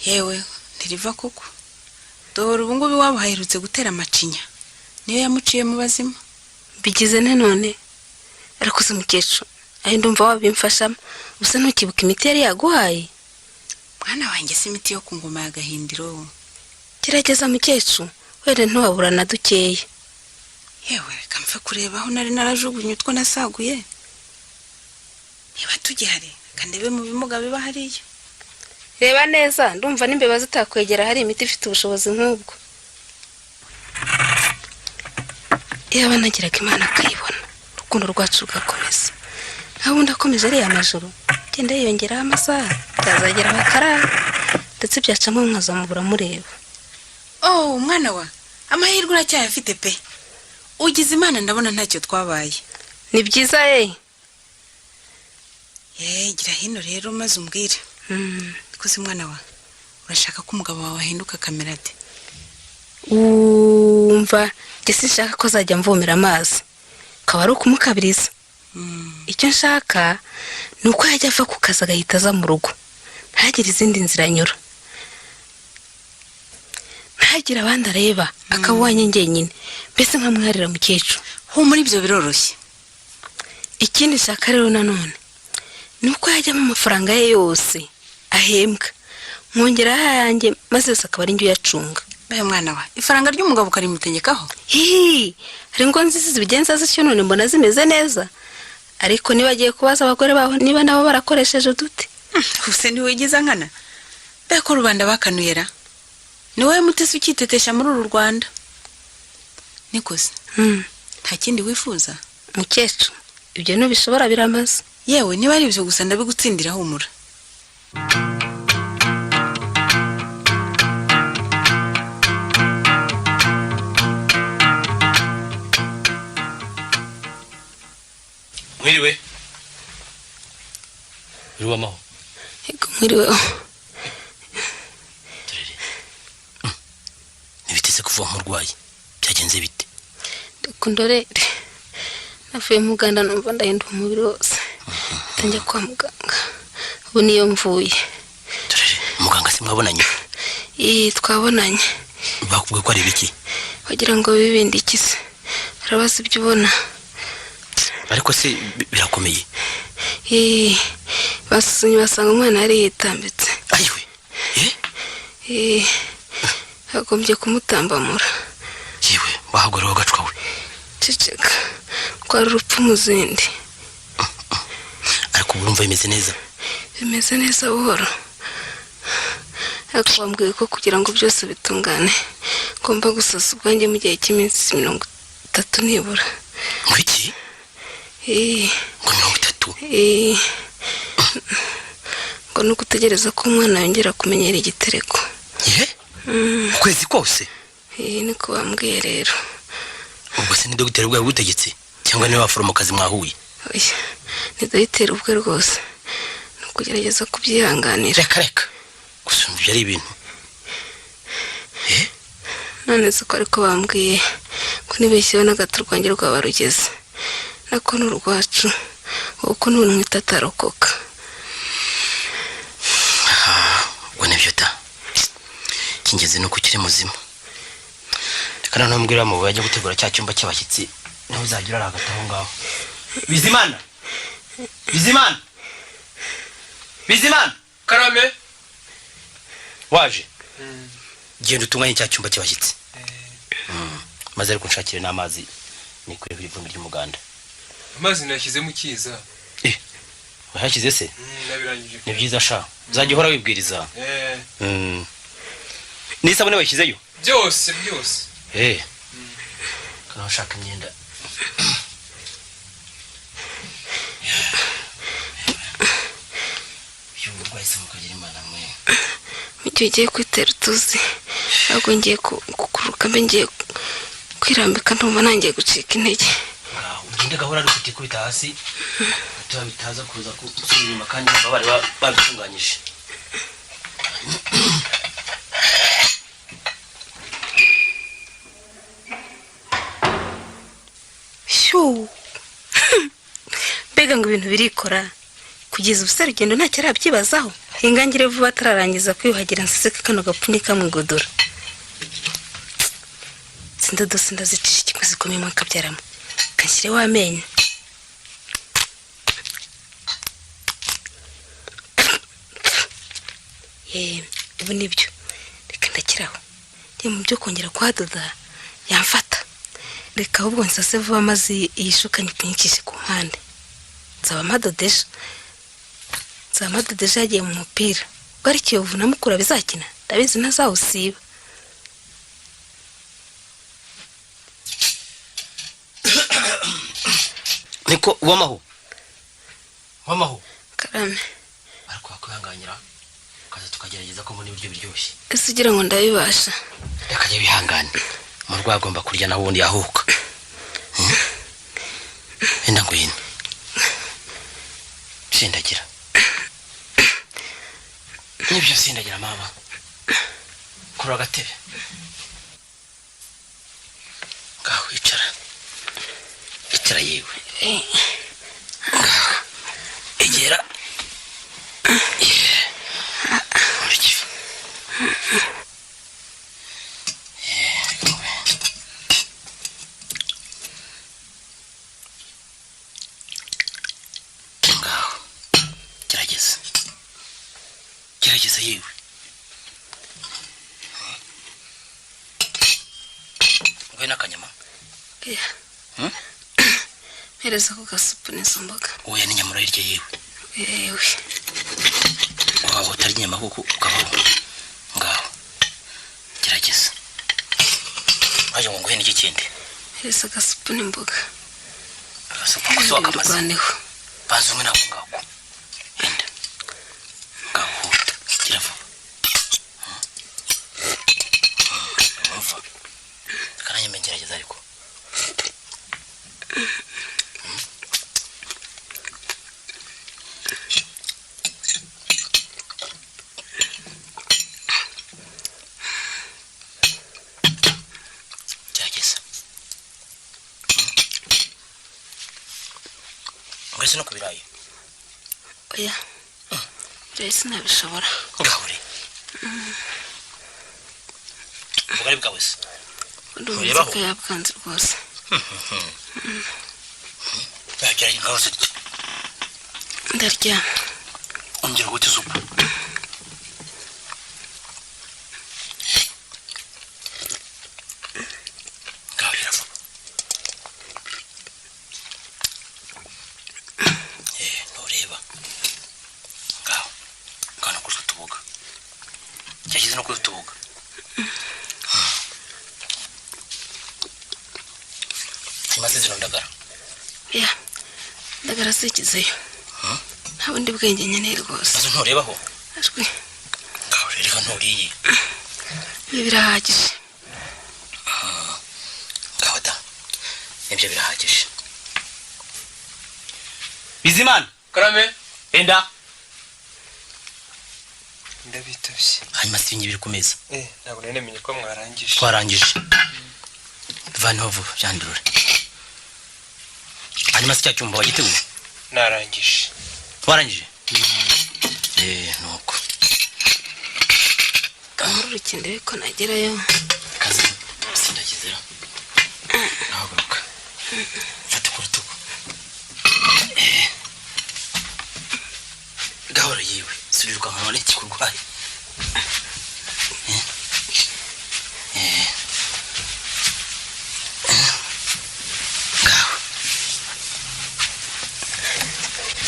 [SPEAKER 8] Yewe, ntiriva koko. Dore ubu ngubu iwabo haherutse gutera amacinya, niyo yamuciye mu bazima.
[SPEAKER 9] Bigize ne none? Ariko se mukecuru, ayo ndumva wabimfashamo. Gusa ntukibuka imiti yari yaguhaye?
[SPEAKER 8] Mwana wanjye, si imiti yo ku ngoma ya Gahindiro.
[SPEAKER 9] Gerageza mukecuru, wenda ntiwabura na dukeya.
[SPEAKER 8] Yewe, reka mfe kureba aho nari narajugunye utwo nasaguye, niba tugihari. Reka ndebe mu bimuga biba hariya.
[SPEAKER 9] Reba neza, ndumva n'imbeba zitakwegera hari imiti ifite ubushobozi nk'ubwo. Iyaba nagiraga Imana akayibona, urukundo rwacu rugakomeza. Naho ubundi akomeje ariya majoro genda yiyongeraho amasaha, byazagera bakarara, ndetse byacamo nkazamubura mureba.
[SPEAKER 8] Oh mwana wa, amahirwe uracyayafite pe. Ugize Imana ndabona ntacyo twabaye.
[SPEAKER 9] Ni byiza ye.
[SPEAKER 8] Ye, gira hino rero maze umbwire. Koze mwana wa, urashaka ko umugabo wawe ahinduka kamerade?
[SPEAKER 9] Wumva njye sinshaka ko azajya mvomera amazi, akaba ari ukumukabiriza. Icyo nshaka ni uko yajya ava ku kazi agahita aza mu rugo, ntagire izindi nzira anyura, ntagire abandi areba, akaba uwanjye njyenyine, mbese nkamwiharira mukecuru.
[SPEAKER 8] Humura, ibyo biroroshye.
[SPEAKER 9] Ikindi nshaka rero nanone ni uko yajyamo amafaranga ye yose ahembwa, nkongeraho ayanjye, maze yose akaba ari njye uyacunga.
[SPEAKER 8] Bahe mwana wa, ifaranga ry'umugabo ukarimutegekaho?
[SPEAKER 9] Hihi, hari ingo nziza zibigenza zityo, none mbona zimeze neza. Ariko niba agiye kubaza abagore baho niba nabo barakoresheje uduti.
[SPEAKER 8] Ubuse ntiwigiza nkana? Mbe ko rubanda bakanuyera, ni wowe mutesi ukitetesha muri uru Rwanda. Nikoze, nta kindi wifuza?
[SPEAKER 9] Mukecuru, ibyo ntubishobora biramaze.
[SPEAKER 8] Yewe, niba ari ibyo gusa ndabigutsindira, humura.
[SPEAKER 2] Mwiriwe. Mwiriwe amahoro.
[SPEAKER 9] Yego, mwiriwe.
[SPEAKER 2] Ntibiteze kuva nk'urwayi, byagenze bite?
[SPEAKER 9] Ndorere, navuye mu Uganda numva ndahindura umubiri wose, njya kwa muganga, ubu niyo mvuye.
[SPEAKER 2] Turere, muganga se mwabonanye?
[SPEAKER 9] Iyi, twabonanye.
[SPEAKER 2] Bakubwiye ko ari ibiki?
[SPEAKER 9] Wagira ngo bibindikize, barabaza ibyo ubona.
[SPEAKER 2] Ariko se birakomeye?
[SPEAKER 9] Iyi, basuzumye basanga umwana yari yitambitse.
[SPEAKER 2] Ayiwe!
[SPEAKER 9] Iyi, bagombye kumutambamura.
[SPEAKER 2] Yewe, wahagorewe agacwa we.
[SPEAKER 9] Ceceka, rwari urupfu mu zindi.
[SPEAKER 2] Ariko ubu urumva bimeze neza?
[SPEAKER 9] Bimeze neza buhoro, ariko bambwiye ko kugira ngo byose bitungane ngomba gusasa ubwanjye mu gihe cy'iminsi 30 nibura.
[SPEAKER 2] Ngo iki? Ngo 30?
[SPEAKER 9] Ngo ni ugutegereza ko umwana yongera kumenyera igitereko.
[SPEAKER 2] Ye? Ukwezi kose?
[SPEAKER 9] Niko bambwiye rero.
[SPEAKER 2] Ubwo se ni dogiteri ubwawe ugutegetse cyangwa niwe baforomokazi mwahuye?
[SPEAKER 9] Oya, ni dogiteri ubwe rwose. Ni ukugerageza kubyihanganira.
[SPEAKER 2] Reka reka, gusa ibyo ari ibintu.
[SPEAKER 9] None se ko ariko bambwiye ko nibeshyeho n'agato rwanjye rwaba rugeze, nako ni urwacu, kuko n'ubu atarokoka.
[SPEAKER 2] Ubwo nibyo ta, icy'ingenzi ni uko ukiri muzima. Reka noneho mbwira mu bajya gutegura cya cyumba cy'abashyitsi, nawe uzajya urara hagati aho ngaho. Bizimana, Bizimana, Bizimana!
[SPEAKER 4] Karame.
[SPEAKER 2] Waje? Genda utunganye cya cyumba cy'abashyitsi, maze ariko nshakire n'amazi nikureho ivumbi ry'umuganda.
[SPEAKER 4] Amazi nayashyizemo ukiza.
[SPEAKER 2] Wayashyize se?
[SPEAKER 4] Nabirangije.
[SPEAKER 2] Ni byiza sha, uzajya uhora wibwiriza. N'isabune wayishyizeyo?
[SPEAKER 4] Byose byose.
[SPEAKER 2] Kana ushaka imyenda. Y'uburwayi se mukagira Imana mwe.
[SPEAKER 9] Mu gihe ugiye kwitera utuzi, ahubwo ngiye kukuruka mbe ngiye Kwirambika ndumva nangiye gucika intege.
[SPEAKER 2] Ugende gahora ariko utikubita hasi, tuba bitaza kuza gusubira inyuma kandi bari babitunganyije.
[SPEAKER 9] Shyuu! Mbega ngo ibintu birikora kugeza ubu Serugendo ntacyo arabyibazaho. Ingangire vuba atararangiza kwiyuhagira nseseke kano gapfunyika mu igodora. Sindodo sindazicisha ikigozi zikomeye mu kabyaramo kanshyireho amenyo. Ubu nibyo reka ndakiraho njye mu byo kongera kuhadoda yamfata. Reka ahubwo nsase vuba maze iyi shuka nyipfunyikishe ku mpande. Nzaba mpadodeje yagiye mu mupira. Ubwo ari Kiyovu na Mukura bizakina ndabizi ntazawusiba.
[SPEAKER 2] Niko uwamaho wamaho
[SPEAKER 9] Karame.
[SPEAKER 2] Ariko wakwihanganira ukaza tukagerageza ko mbona ibiryo biryoshye.
[SPEAKER 9] Ese ugira ngo ndabibasha?
[SPEAKER 2] Reka jya bihangane, umurwayi agomba kurya naho ubundi yahuka. Enda ngwino sindagira nibyo, sindagira mama, kura agatebe ngaho, icara icara yewe, egera ngaho, gerageza gerageza yewe. Ngwe n'akanyama.
[SPEAKER 9] Mpereza ako gasupu n'izo mboga.
[SPEAKER 2] Oya, n'inyama urayirya yewe.
[SPEAKER 9] Yewe.
[SPEAKER 2] Waba utarya inyama kuko ukabaho. Ngaho gerageza. Waje ngo nguhe n'iki kindi?
[SPEAKER 9] Mpereza agasupu n'imboga.
[SPEAKER 2] Agasupu gusa wakamaze. Banza umwe nako ngako. Enda. Ngaho huta. Gira vuba. Umva. Reka nanjye ngerageza ariko. Gerageza. Uretse no ku birayi.
[SPEAKER 9] Oya. Ibirayi sinabishobora.
[SPEAKER 2] Ngahure. Ubugari bwawe se?
[SPEAKER 9] Ndumva inzoka yabwanze rwose.
[SPEAKER 2] Gerageza ngaho se.
[SPEAKER 9] Ndarya.
[SPEAKER 2] Ongera ugute isupu. Ngaho gira vuba. Ntureba. Ngaho. Ngaho no kuri utuboga. Cyashyize no kuri utuboga. Hanyuma se zino ndagara.
[SPEAKER 9] Ya. Ndagara zikizeyo. Nta bundi bwenge nkeneye rwose.
[SPEAKER 2] Nazo nturebaho?
[SPEAKER 9] Ashwi.
[SPEAKER 2] Ngaho rero nturiye.
[SPEAKER 9] Ibi birahagije.
[SPEAKER 2] Ngaho da. Nibyo birahagije. Bizimana.
[SPEAKER 4] Karame.
[SPEAKER 2] Enda.
[SPEAKER 4] Ndabitabye.
[SPEAKER 2] Hanyuma se ibingi biri ku meza.
[SPEAKER 4] Ntabwo nari namenye ko mwarangije.
[SPEAKER 2] Twarangije. Vaneho vuba byandurure. Hanyuma se cya cyumba wagiteguye?
[SPEAKER 4] Narangije.
[SPEAKER 2] Warangije? Nuko.
[SPEAKER 9] Kamururike ndebe ko nagerayo.
[SPEAKER 2] Kazi sindagezera. Nahaguruka. Fata ku rutugu. Gahoro yiwe, subirirwa nkabona ikikurwaye. Ngaho.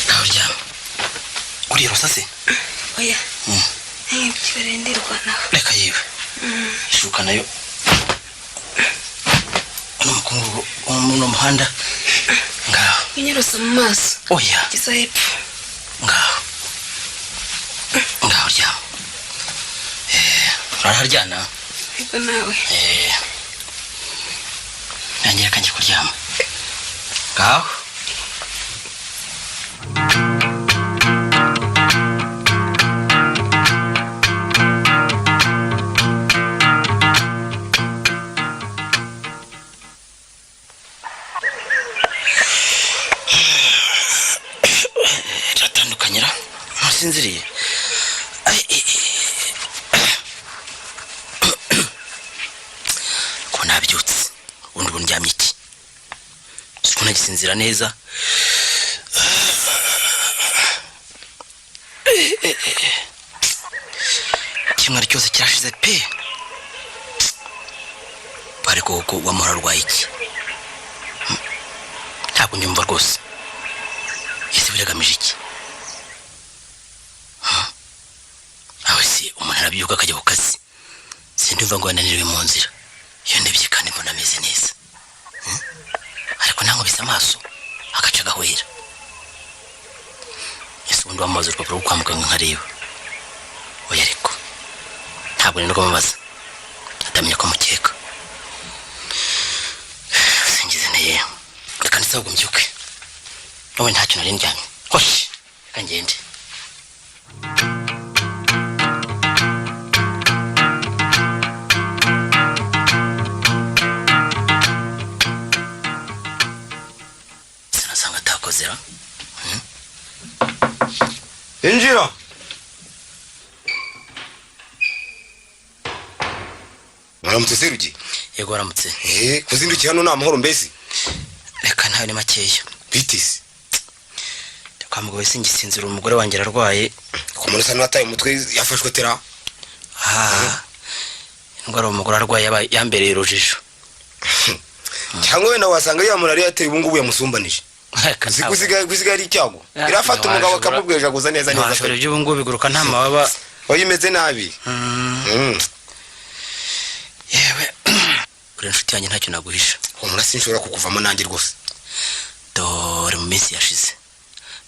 [SPEAKER 2] Ngaho ryama. Urirosa se?
[SPEAKER 9] Oya. Ibyo ndirwanaho.
[SPEAKER 2] Reka yewe. Ishuka nayo. Uno mukungugu uno muhanda. Ngaho.
[SPEAKER 9] Winyarusa mu maso.
[SPEAKER 2] Oya.
[SPEAKER 9] Gisa hepfo.
[SPEAKER 2] Ngaho. Ngaho ryama. Uraharyana?
[SPEAKER 9] Yego nawe.
[SPEAKER 2] Kuryama ngaho. Turatandukanyira ntusinziriye. Ai, ai, ai. Ko nabyutse ubundi ubu ndyamye iki, siko nagisinzira neza. Kimwe cyose kirashize pe. Ariko koko wamahoro arwaye iki? Ntabwo nyumva rwose. Ese biragamije iki? Aho se umuntu arabyuka akajya ku kazi, sindumva ngo yananiriwe mu nzira. Iyo ndebye kandi mbona ameze neza. Ariko nankubise amaso agaca agahwera. Ese ubundi wamubaza urupapuro rwo kwa muganga nkareba? Oya, ariko ntabwo nirwo mubaza, atamenya ko mukeka. Singize nteye, reka ndetse ahubwo mbyuke. Wowe ntacyo nari ndyamye. Hoshi, reka ngende. Sinasanga atakoze ra.
[SPEAKER 1] Injira. Mwaramutse Serugi.
[SPEAKER 2] Yego waramutse.
[SPEAKER 1] Kuzindukiye hano ni amahoro mbese?
[SPEAKER 2] Reka ntawe, ni makeya.
[SPEAKER 1] Bitisi.
[SPEAKER 2] Kwa mugabo singisinzira, umugore wanjye ararwaye.
[SPEAKER 1] Ku muntu usa n'uwataye umutwe yafashwe tera.
[SPEAKER 2] Ah, indwara uwo mugore arwaye yambereye urujijo.
[SPEAKER 1] Cyangwa wenda wasanga ya malariya yateye ubu ngubu yamusumbanije.
[SPEAKER 2] Reka ntabwo.
[SPEAKER 1] Gusigaye ari icyago. Irafata umugabo akamubwejaguza neza neza.
[SPEAKER 2] Ntiwashobora iby'ubu ngubu biguruka nta mababa.
[SPEAKER 1] Oya imeze nabi.
[SPEAKER 2] Yewe kuri inshuti yanjye ntacyo naguhisha.
[SPEAKER 1] Humura sinshobora kukuvamo nanjye rwose.
[SPEAKER 2] Dore mu minsi yashize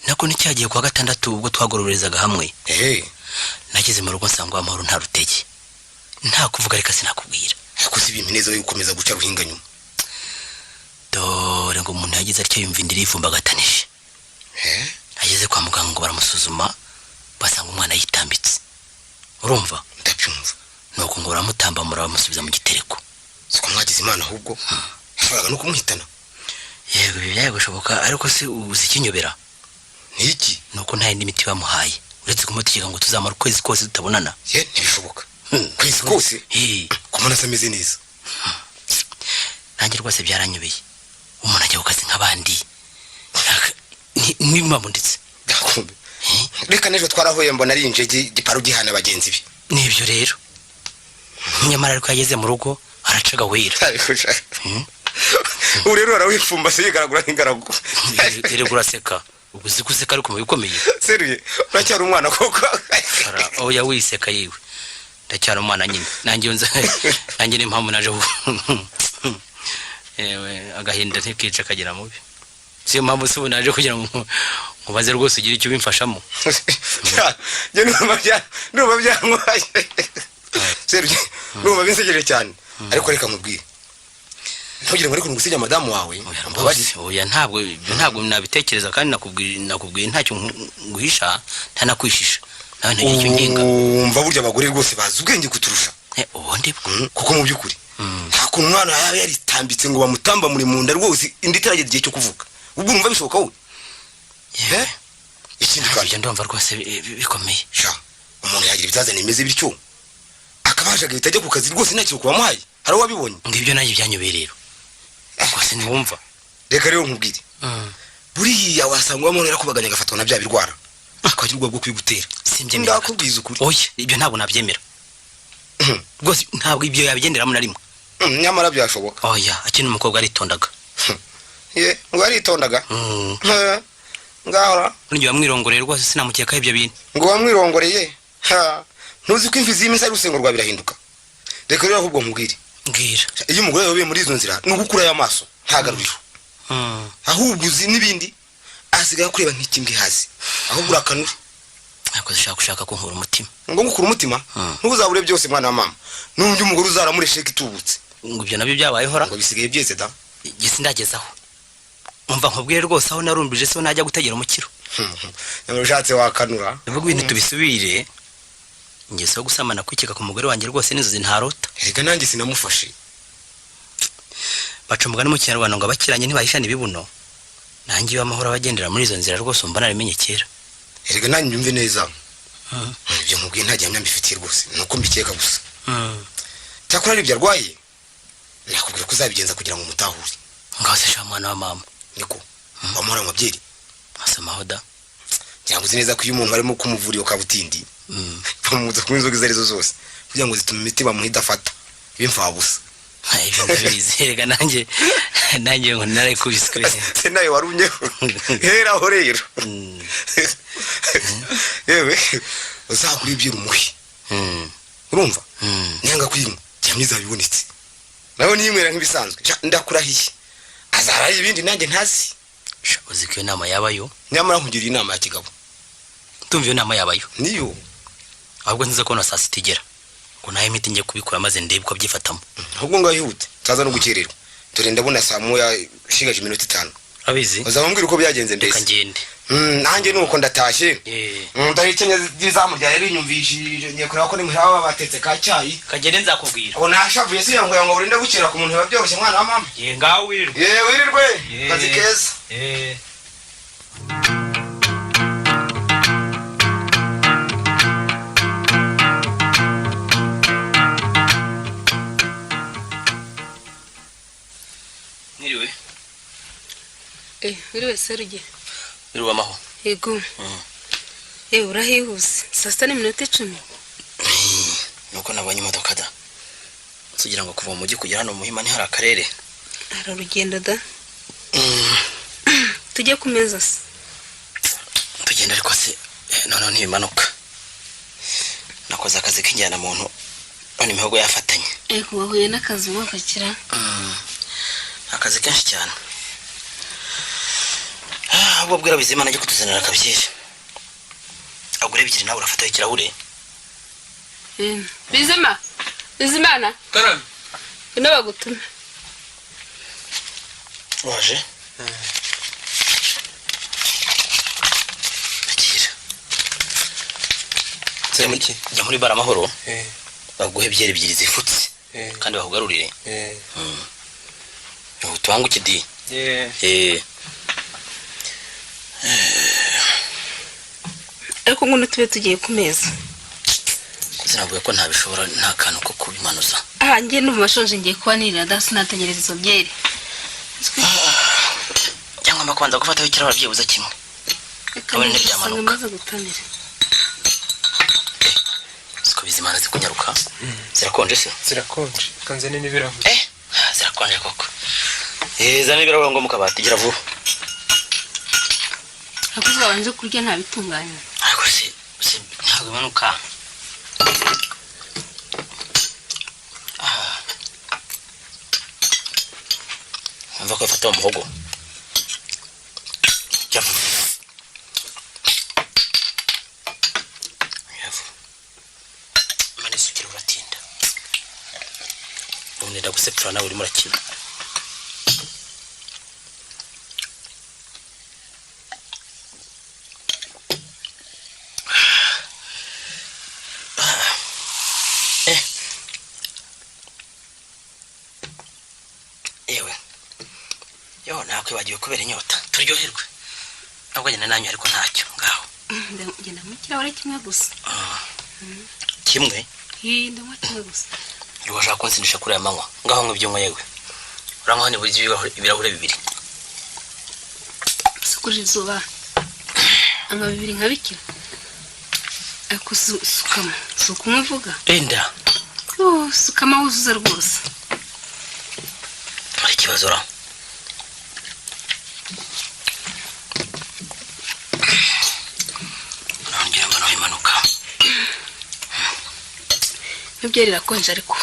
[SPEAKER 2] nako nicyagiye kuwa gatandatu ubwo twagororezaga hamwe. Nageze mu rugo nsanga amahoro nta rutege, nta kuvuga, reka sinakubwira.
[SPEAKER 1] Ariko si ibintu neza yo gukomeza guca ruhinga nyuma.
[SPEAKER 2] Dore ngo umuntu yagize atyo yumva inda irivumbagatanije. Ageze kwa muganga ngo baramusuzuma basanga umwana yitambitse. Urumva?
[SPEAKER 1] Ndabyumva.
[SPEAKER 2] Nuko ngo baramutambamura bamusubiza mu gitereko.
[SPEAKER 1] Siko mwagize Imana ahubwo yashoboraga no kumuhitana.
[SPEAKER 2] Yego ibi byari gushoboka, ariko se uzi ikinyobera?
[SPEAKER 1] Niki?
[SPEAKER 2] Nuko nta yindi miti bamuhaye uretse kumutegeka ngo tuzamara ukwezi kose tutabonana.
[SPEAKER 1] Ye ntibishoboka. Kwezi kose? Kumana se ameze neza.
[SPEAKER 2] Nanjye rwose byaranyobeye. Umuntu ajya ku kazi nk'abandi. Ntibimabunditse.
[SPEAKER 1] Ndakumbe. Reka n'ejo twarahuye mbona ari injege giparu gihana bagenzi be.
[SPEAKER 2] Nibyo rero. Nyamara ariko yageze mu rugo araca agahwera.
[SPEAKER 1] Ubu rero arawipfumbase yigaragura nk'ingaragu.
[SPEAKER 2] Erega uraseka. Ubwo uzi guseka ariko mu bikomeye.
[SPEAKER 1] Seruye uracyari umwana koko.
[SPEAKER 2] Oya wiseka yiwe. Ndacyari umwana nyine. Nanjye nza nanjye ni impamvu naje. Ewe agahinda ntikica kagira mubi. Siyo mpamvu se ubu naje kugira ngo nkubaze rwose ugire icyo ubimfashamo.
[SPEAKER 1] Njye ndumva byantwaye. Seruye ndumva binsekeje cyane. Ariko reka nkubwire. Ntugire ngo ariko ngusinya madamu wawe.
[SPEAKER 2] Oya ntabwo ntabwo nabitekereza kandi nakubwiye ntacyo nguhisha ntanakwishisha. Nawe ntagira icyo nginga.
[SPEAKER 1] Umva burya abagore rwose bazi ubwenge kuturusha.
[SPEAKER 2] Ubundi bwo
[SPEAKER 1] kuko mu by'ukuri nta kuntu umwana yaba yaritambitse ngo bamutamba muri munda rwose indi itarageza igihe cyo kuvuka. Ubwo urumva bishoboka wowe? Ikindi kandi
[SPEAKER 2] ndumva rwose bikomeye.
[SPEAKER 1] Sha umuntu yagira ibizazane bimeze bityo akabasha agahita ajya ku kazi rwose nta kintu kubamuhaye. Hari uwabibonye?
[SPEAKER 2] Ngibyo nanjye byanyobeye rero. Rwose ntiwumva.
[SPEAKER 1] Reka rero nkubwire. Buriya wasanga umuntu yarakubaganya agafatwa na bya birwara. Akagira ubwoba bwo kubigutera.
[SPEAKER 2] Simbyemera.
[SPEAKER 1] Ndakubwiza ukuri.
[SPEAKER 2] Oya ibyo ntabwo nabyemera. Rwose ntabwo ibyo yabigenderamo na rimwe.
[SPEAKER 1] Nyamara byashoboka.
[SPEAKER 2] Oya akiri umukobwa aritondaga.
[SPEAKER 1] Ye ngo aritondaga. Ngahora.
[SPEAKER 2] Nijye wamwirongoreye rwose sinamukeka ibyo bintu.
[SPEAKER 1] Ngo wamwirongoreye? Ha. Ntuzi ko imvi z'iminsi ari urusengo rwa birahinduka. Reka rero ahubwo nkubwire.
[SPEAKER 2] Mbwira.
[SPEAKER 1] Iyo umugore yabaye muri izo nzira ni ugukura y'amaso ntagaruriro. Ahubwo uzi n'ibindi asigaye kureba nk'ikimbwe hazi. Ahubwo urakanure.
[SPEAKER 2] Ariko ushaka gushaka kunkura umutima.
[SPEAKER 1] Ngo ngukura umutima? Ntuzabure byose mwana wa mama. N'undi umugore uzaramure sheke itubutse.
[SPEAKER 2] Ngo ibyo nabyo byabayeho ra?
[SPEAKER 1] Ngo bisigaye byeze da.
[SPEAKER 2] Njye sindagezaho. Umva nkubwire rwose, aho narumbije siho najya gutegera umukiro.
[SPEAKER 1] Nyamara ushatse wakanura.
[SPEAKER 2] Uvuga ibintu tubisubire. Ingeso yo gusambana kwikeka ku mugore wanjye rwose n'inzozi ntarota.
[SPEAKER 1] Erega nanjye sinamufashe.
[SPEAKER 2] Baca umugani mu Kinyarwanda ngo abakiranye ntibahishana ibibuno. Nanjye iyo amahoro abagendera muri izo nzira rwose umva narabimenye kera.
[SPEAKER 1] Erega nanjye nyumve neza. Ibyo nkubwiye nta gihamya mbifitiye rwose, ni uko mbikeka gusa. Cyakora ari ibyo arwaye, nakubwira ko uzabigenza kugira ngo umutahure.
[SPEAKER 2] Ngaho se sha mwana wa mama.
[SPEAKER 1] Niko wamuhora amabyeri?
[SPEAKER 2] Asomaho da.
[SPEAKER 1] Ngira ngo uzi neza ko iyo umuntu barimo kumuvura iyo kabutindi, bamubuza kunywa inzoga izo arizo zose kugira ngo zitume imiti bamuha idafata ibe imfabusa.
[SPEAKER 2] Ibyo ndabizi erega, nanjye ngo narayikubiswe.
[SPEAKER 1] Se nawe warumyeho heraho rero. Yewe, uzagura ibyira umuhe, urumva? Niyanga kuyinywa, gihamya izaba ibonetse. Nawe niyinywera nk'ibisanzwe, ndakurahiye azaba ari ibindi nanjye ntazi.
[SPEAKER 2] Uzi ko iyo nama yabayo?
[SPEAKER 1] Nyamara nkugiriye inama ya kigabo.
[SPEAKER 2] Ndumva iyo nama yabayo.
[SPEAKER 1] Niyo.
[SPEAKER 2] Ahubwo nziza kubona saa sita igera ngo nawe imiti ngiye kubikora, maze ndebe uko abyifatamo.
[SPEAKER 1] Ahubwo ngaho ihute utaza no gukererwa, dore ndabona saa moya ishigaje iminota 5.
[SPEAKER 2] Abizi.
[SPEAKER 1] Uzaba uko byagenze mbese.
[SPEAKER 2] Reka ngende.
[SPEAKER 1] Nanjye nuko ndatashye. Ndahekenya izamu ryawe rinyumvishije, ngiye kureba ko nimuhira baba batetse ka cyayi.
[SPEAKER 2] Kagende nzakubwira.
[SPEAKER 1] Ubu nashavuye si ngo ngo burinde bukera ku muntu biba byoroshye mwana wa mama.
[SPEAKER 2] Ye, ngaho wirirwe.
[SPEAKER 1] Ye, wirirwe. Kazi keza.
[SPEAKER 2] Mwiriwe.
[SPEAKER 9] Wiriwe Serge.
[SPEAKER 2] Wiriwe amaho.
[SPEAKER 9] Yego. Urahihuse. Saa 6 n'iminota 10.
[SPEAKER 2] Nuko nabonye imodoka da. Tugira ngo kuva mu mujyi kugera hano Muhima ntihari akarere.
[SPEAKER 9] Hari urugendo da. Tujye ku meza se.
[SPEAKER 2] Tugenda ariko se noneho ntibimanuka. Nakoze akazi k'injyana muntu none imihogo yafatanye.
[SPEAKER 9] Ego, wahuye n'akazi wakakira.
[SPEAKER 2] Akazi kenshi cyane. Ahubwo bwira Bizimana ajye kutuzanira akabyeri. Agure ebyiri nawe urafataho ikirahure.
[SPEAKER 9] Bizima, Bizimana.
[SPEAKER 4] Karame.
[SPEAKER 9] Ino bagutume.
[SPEAKER 2] Waje? Akira. Jya muri bara Amahoro. Baguhe ebyiri ebyiri zifutse. Kandi bakugarurire. Tubanguke di.
[SPEAKER 9] Ariko ngo tube tugiye ku meza.
[SPEAKER 2] Sinavuga ko ntabishobora, nta kantu ko kubimanuza.
[SPEAKER 9] Njye ndumva nshonje, ngiye kuba nirira da, sinategereza izo byeri.
[SPEAKER 2] Cyangwa ngomba kubanza gufataho ikirahure byibuze kimwe. Kabone ntibyamanuka.
[SPEAKER 9] Maze gutamira.
[SPEAKER 2] Siko Bizimana zikunyaruka. Zirakonje se?
[SPEAKER 4] Zirakonje. Kanze n'ibirahure.
[SPEAKER 2] Zirakonje koko. Zana ibirahure ngo mukabati gira vuba.
[SPEAKER 9] Akoze babanje kurya nta bitunganya.
[SPEAKER 2] Ariko se ntabwo imanuka. Umva ko ifata umuhogo. Jya vuba. Mane sukira uratinda. Ubundi ndagusepfura nawe urimo urakina. Yewe. Yo nakwibagiwe kubera inyota. Turyoherwe. Ntabwo njye nanyu ariko ntacyo ngaho.
[SPEAKER 9] Ngenda mu kirahure kimwe gusa.
[SPEAKER 2] Kimwe?
[SPEAKER 9] Ndanywa kimwe gusa.
[SPEAKER 2] Uri washaka kunsindisha kuri aya manywa. Ngaho nk'ibyo nywa yewe. Uranywa ni buri ibirahure bibiri.
[SPEAKER 9] Sukuje izuba. Ama bibiri nka bikira. Ariko sukama. Sukuma uvuga.
[SPEAKER 2] Enda.
[SPEAKER 9] Sukama wuzuze rwose.
[SPEAKER 2] Hari ikibazo ra. Nongera mbona imanuka.
[SPEAKER 9] Nibyo rirakonje ariko.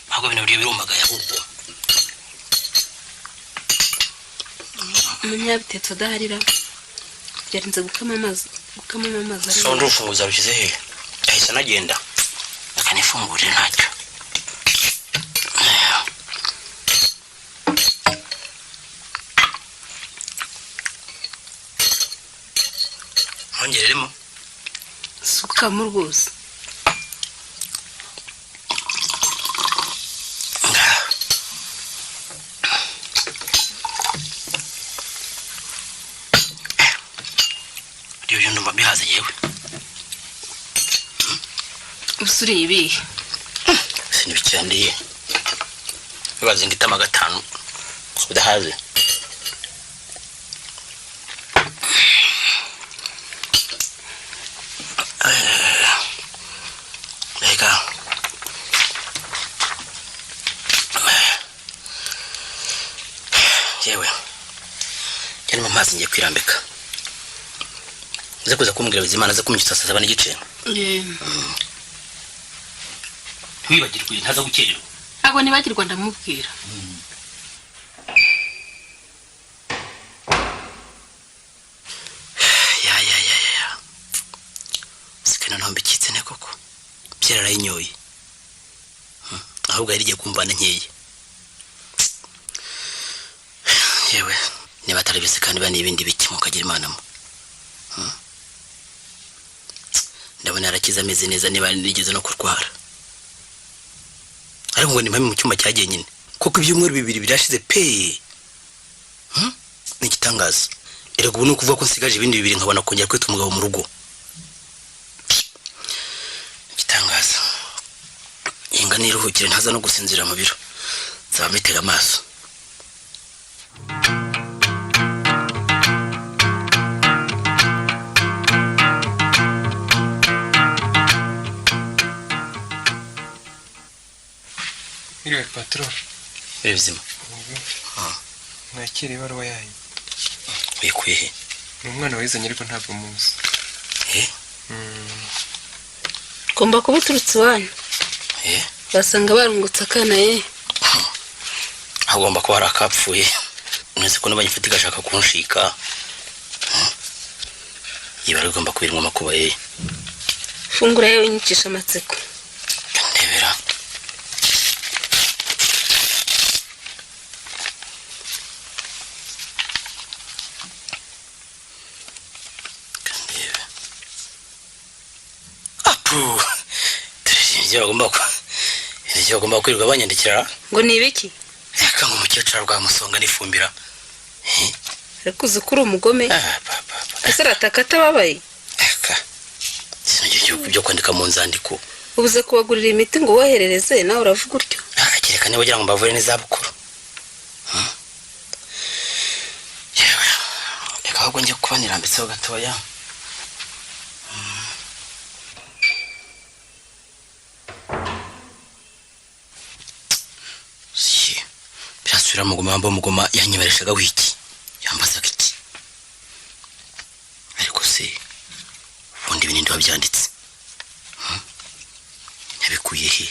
[SPEAKER 2] Ntabwo ibintu biri birumagaye ahubwo.
[SPEAKER 9] Umunyabitetse adaharira. Byarinze gukama amazi, gukamamo amazi.
[SPEAKER 2] So ndufunguza rushyize he? Yahise anagenda. Reka nifungurire ntacyo. Nkongereremo.
[SPEAKER 9] Sukamo rwose.
[SPEAKER 2] Ibyo ndumva mbihaze yewe.
[SPEAKER 9] Usuriye ibihe?
[SPEAKER 2] Sinibikirandiye. Bibaze ngo itama 5 udahaze. Reka. Yewe. Cyane mu mazi ngiye kwirambika. Uze kuza kumbwira Bizimana aze kumbyutsa saa 7:15. Ntiwibagirwe ntaza gukererwa.
[SPEAKER 9] Ntabwo nibagirwa ndamubwira.
[SPEAKER 2] Ya ya ya ya. Sikana ntombikitse ne koko. Byararayinyoye. Ahubwo yari igiye kumvana nkeye. Yewe niba atari bise kandi bani ibindi biki mukagira Imana mo. Ndabona yarakize ameze neza niba nigeze no kurwara. Ariko ngo ni mpamwe mu cyumba cyagiye nyine. Kuko ibyumweru 2 birashize pe. Ni igitangaza. Erega ubu ni ukuvuga ko nsigaje ibindi 2 nkabona kongera kwita umugabo mu rugo. Igitangaza. Inga niruhukire ntaza no gusinzira mu biro. Nzaba mbitega amaso.
[SPEAKER 4] Iriwe patron.
[SPEAKER 2] Bizima.
[SPEAKER 4] Nakira ibaruwa yanyu.
[SPEAKER 2] Uyikuye he?
[SPEAKER 4] Ni umwana wizanye ariko ntabwo muzi.
[SPEAKER 9] Ngomba kuba uturutse iwanyu. Basanga barungutse akana ye.
[SPEAKER 2] Agomba kuba arakapfuye. Mwese ko nabanye mfite gashaka kunshika. Ibara igomba kubirimo makuba ye.
[SPEAKER 9] Fungura yewe unyicisha amatsiko.
[SPEAKER 2] Ndebera. Ibyo bagomba kwirirwa banyandikira.
[SPEAKER 9] Ngo ni ibiki?
[SPEAKER 2] Reka ngo umukecuru rwamusonga n'ifumbira.
[SPEAKER 9] Ariko uzi ko uri umugome. Ese arataka atababaye?
[SPEAKER 2] Reka sinigeze byo kwandika mu nzandiko.
[SPEAKER 9] Ubuze kubagurira imiti ngo woherereze nawe uravuga utyo.
[SPEAKER 2] Kereka niba ugira ngo mbavure n'izabukuru. Yewe reka ahubwo njye kuba nirambitseho gatoya. Birasubira mugoma mba mugoma yanyemereshaga wiki yambazaga iki. Ariko se ubundi ibintu wabyanditse yabikuye he?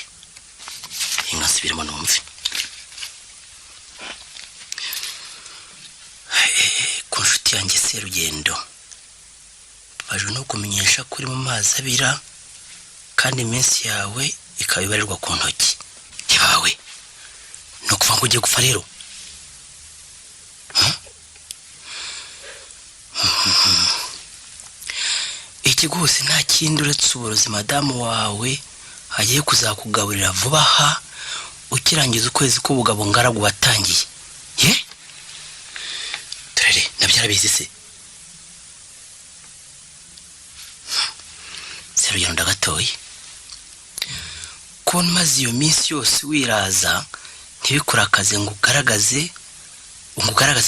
[SPEAKER 2] Inka subiramo numve. Ku nshuti yanjye Serugendo, baje no kumenyesha kuri mu mazi abira kandi iminsi yawe ikaba ibarirwa ku ntoki. Yawe no kuva ngo ugiye gupfa rero. Iki rwose nta kindi uretse uburozi madamu wawe agiye kuzakugaburira vuba aha ukirangiza ukwezi k'ubugabo ngaragu watangiye. Ye? Turere nabyarabizi se. Serugendo ndagatoye. Kubona maze iyo minsi yose wiraza ntibikurakaze ngo ugaragaze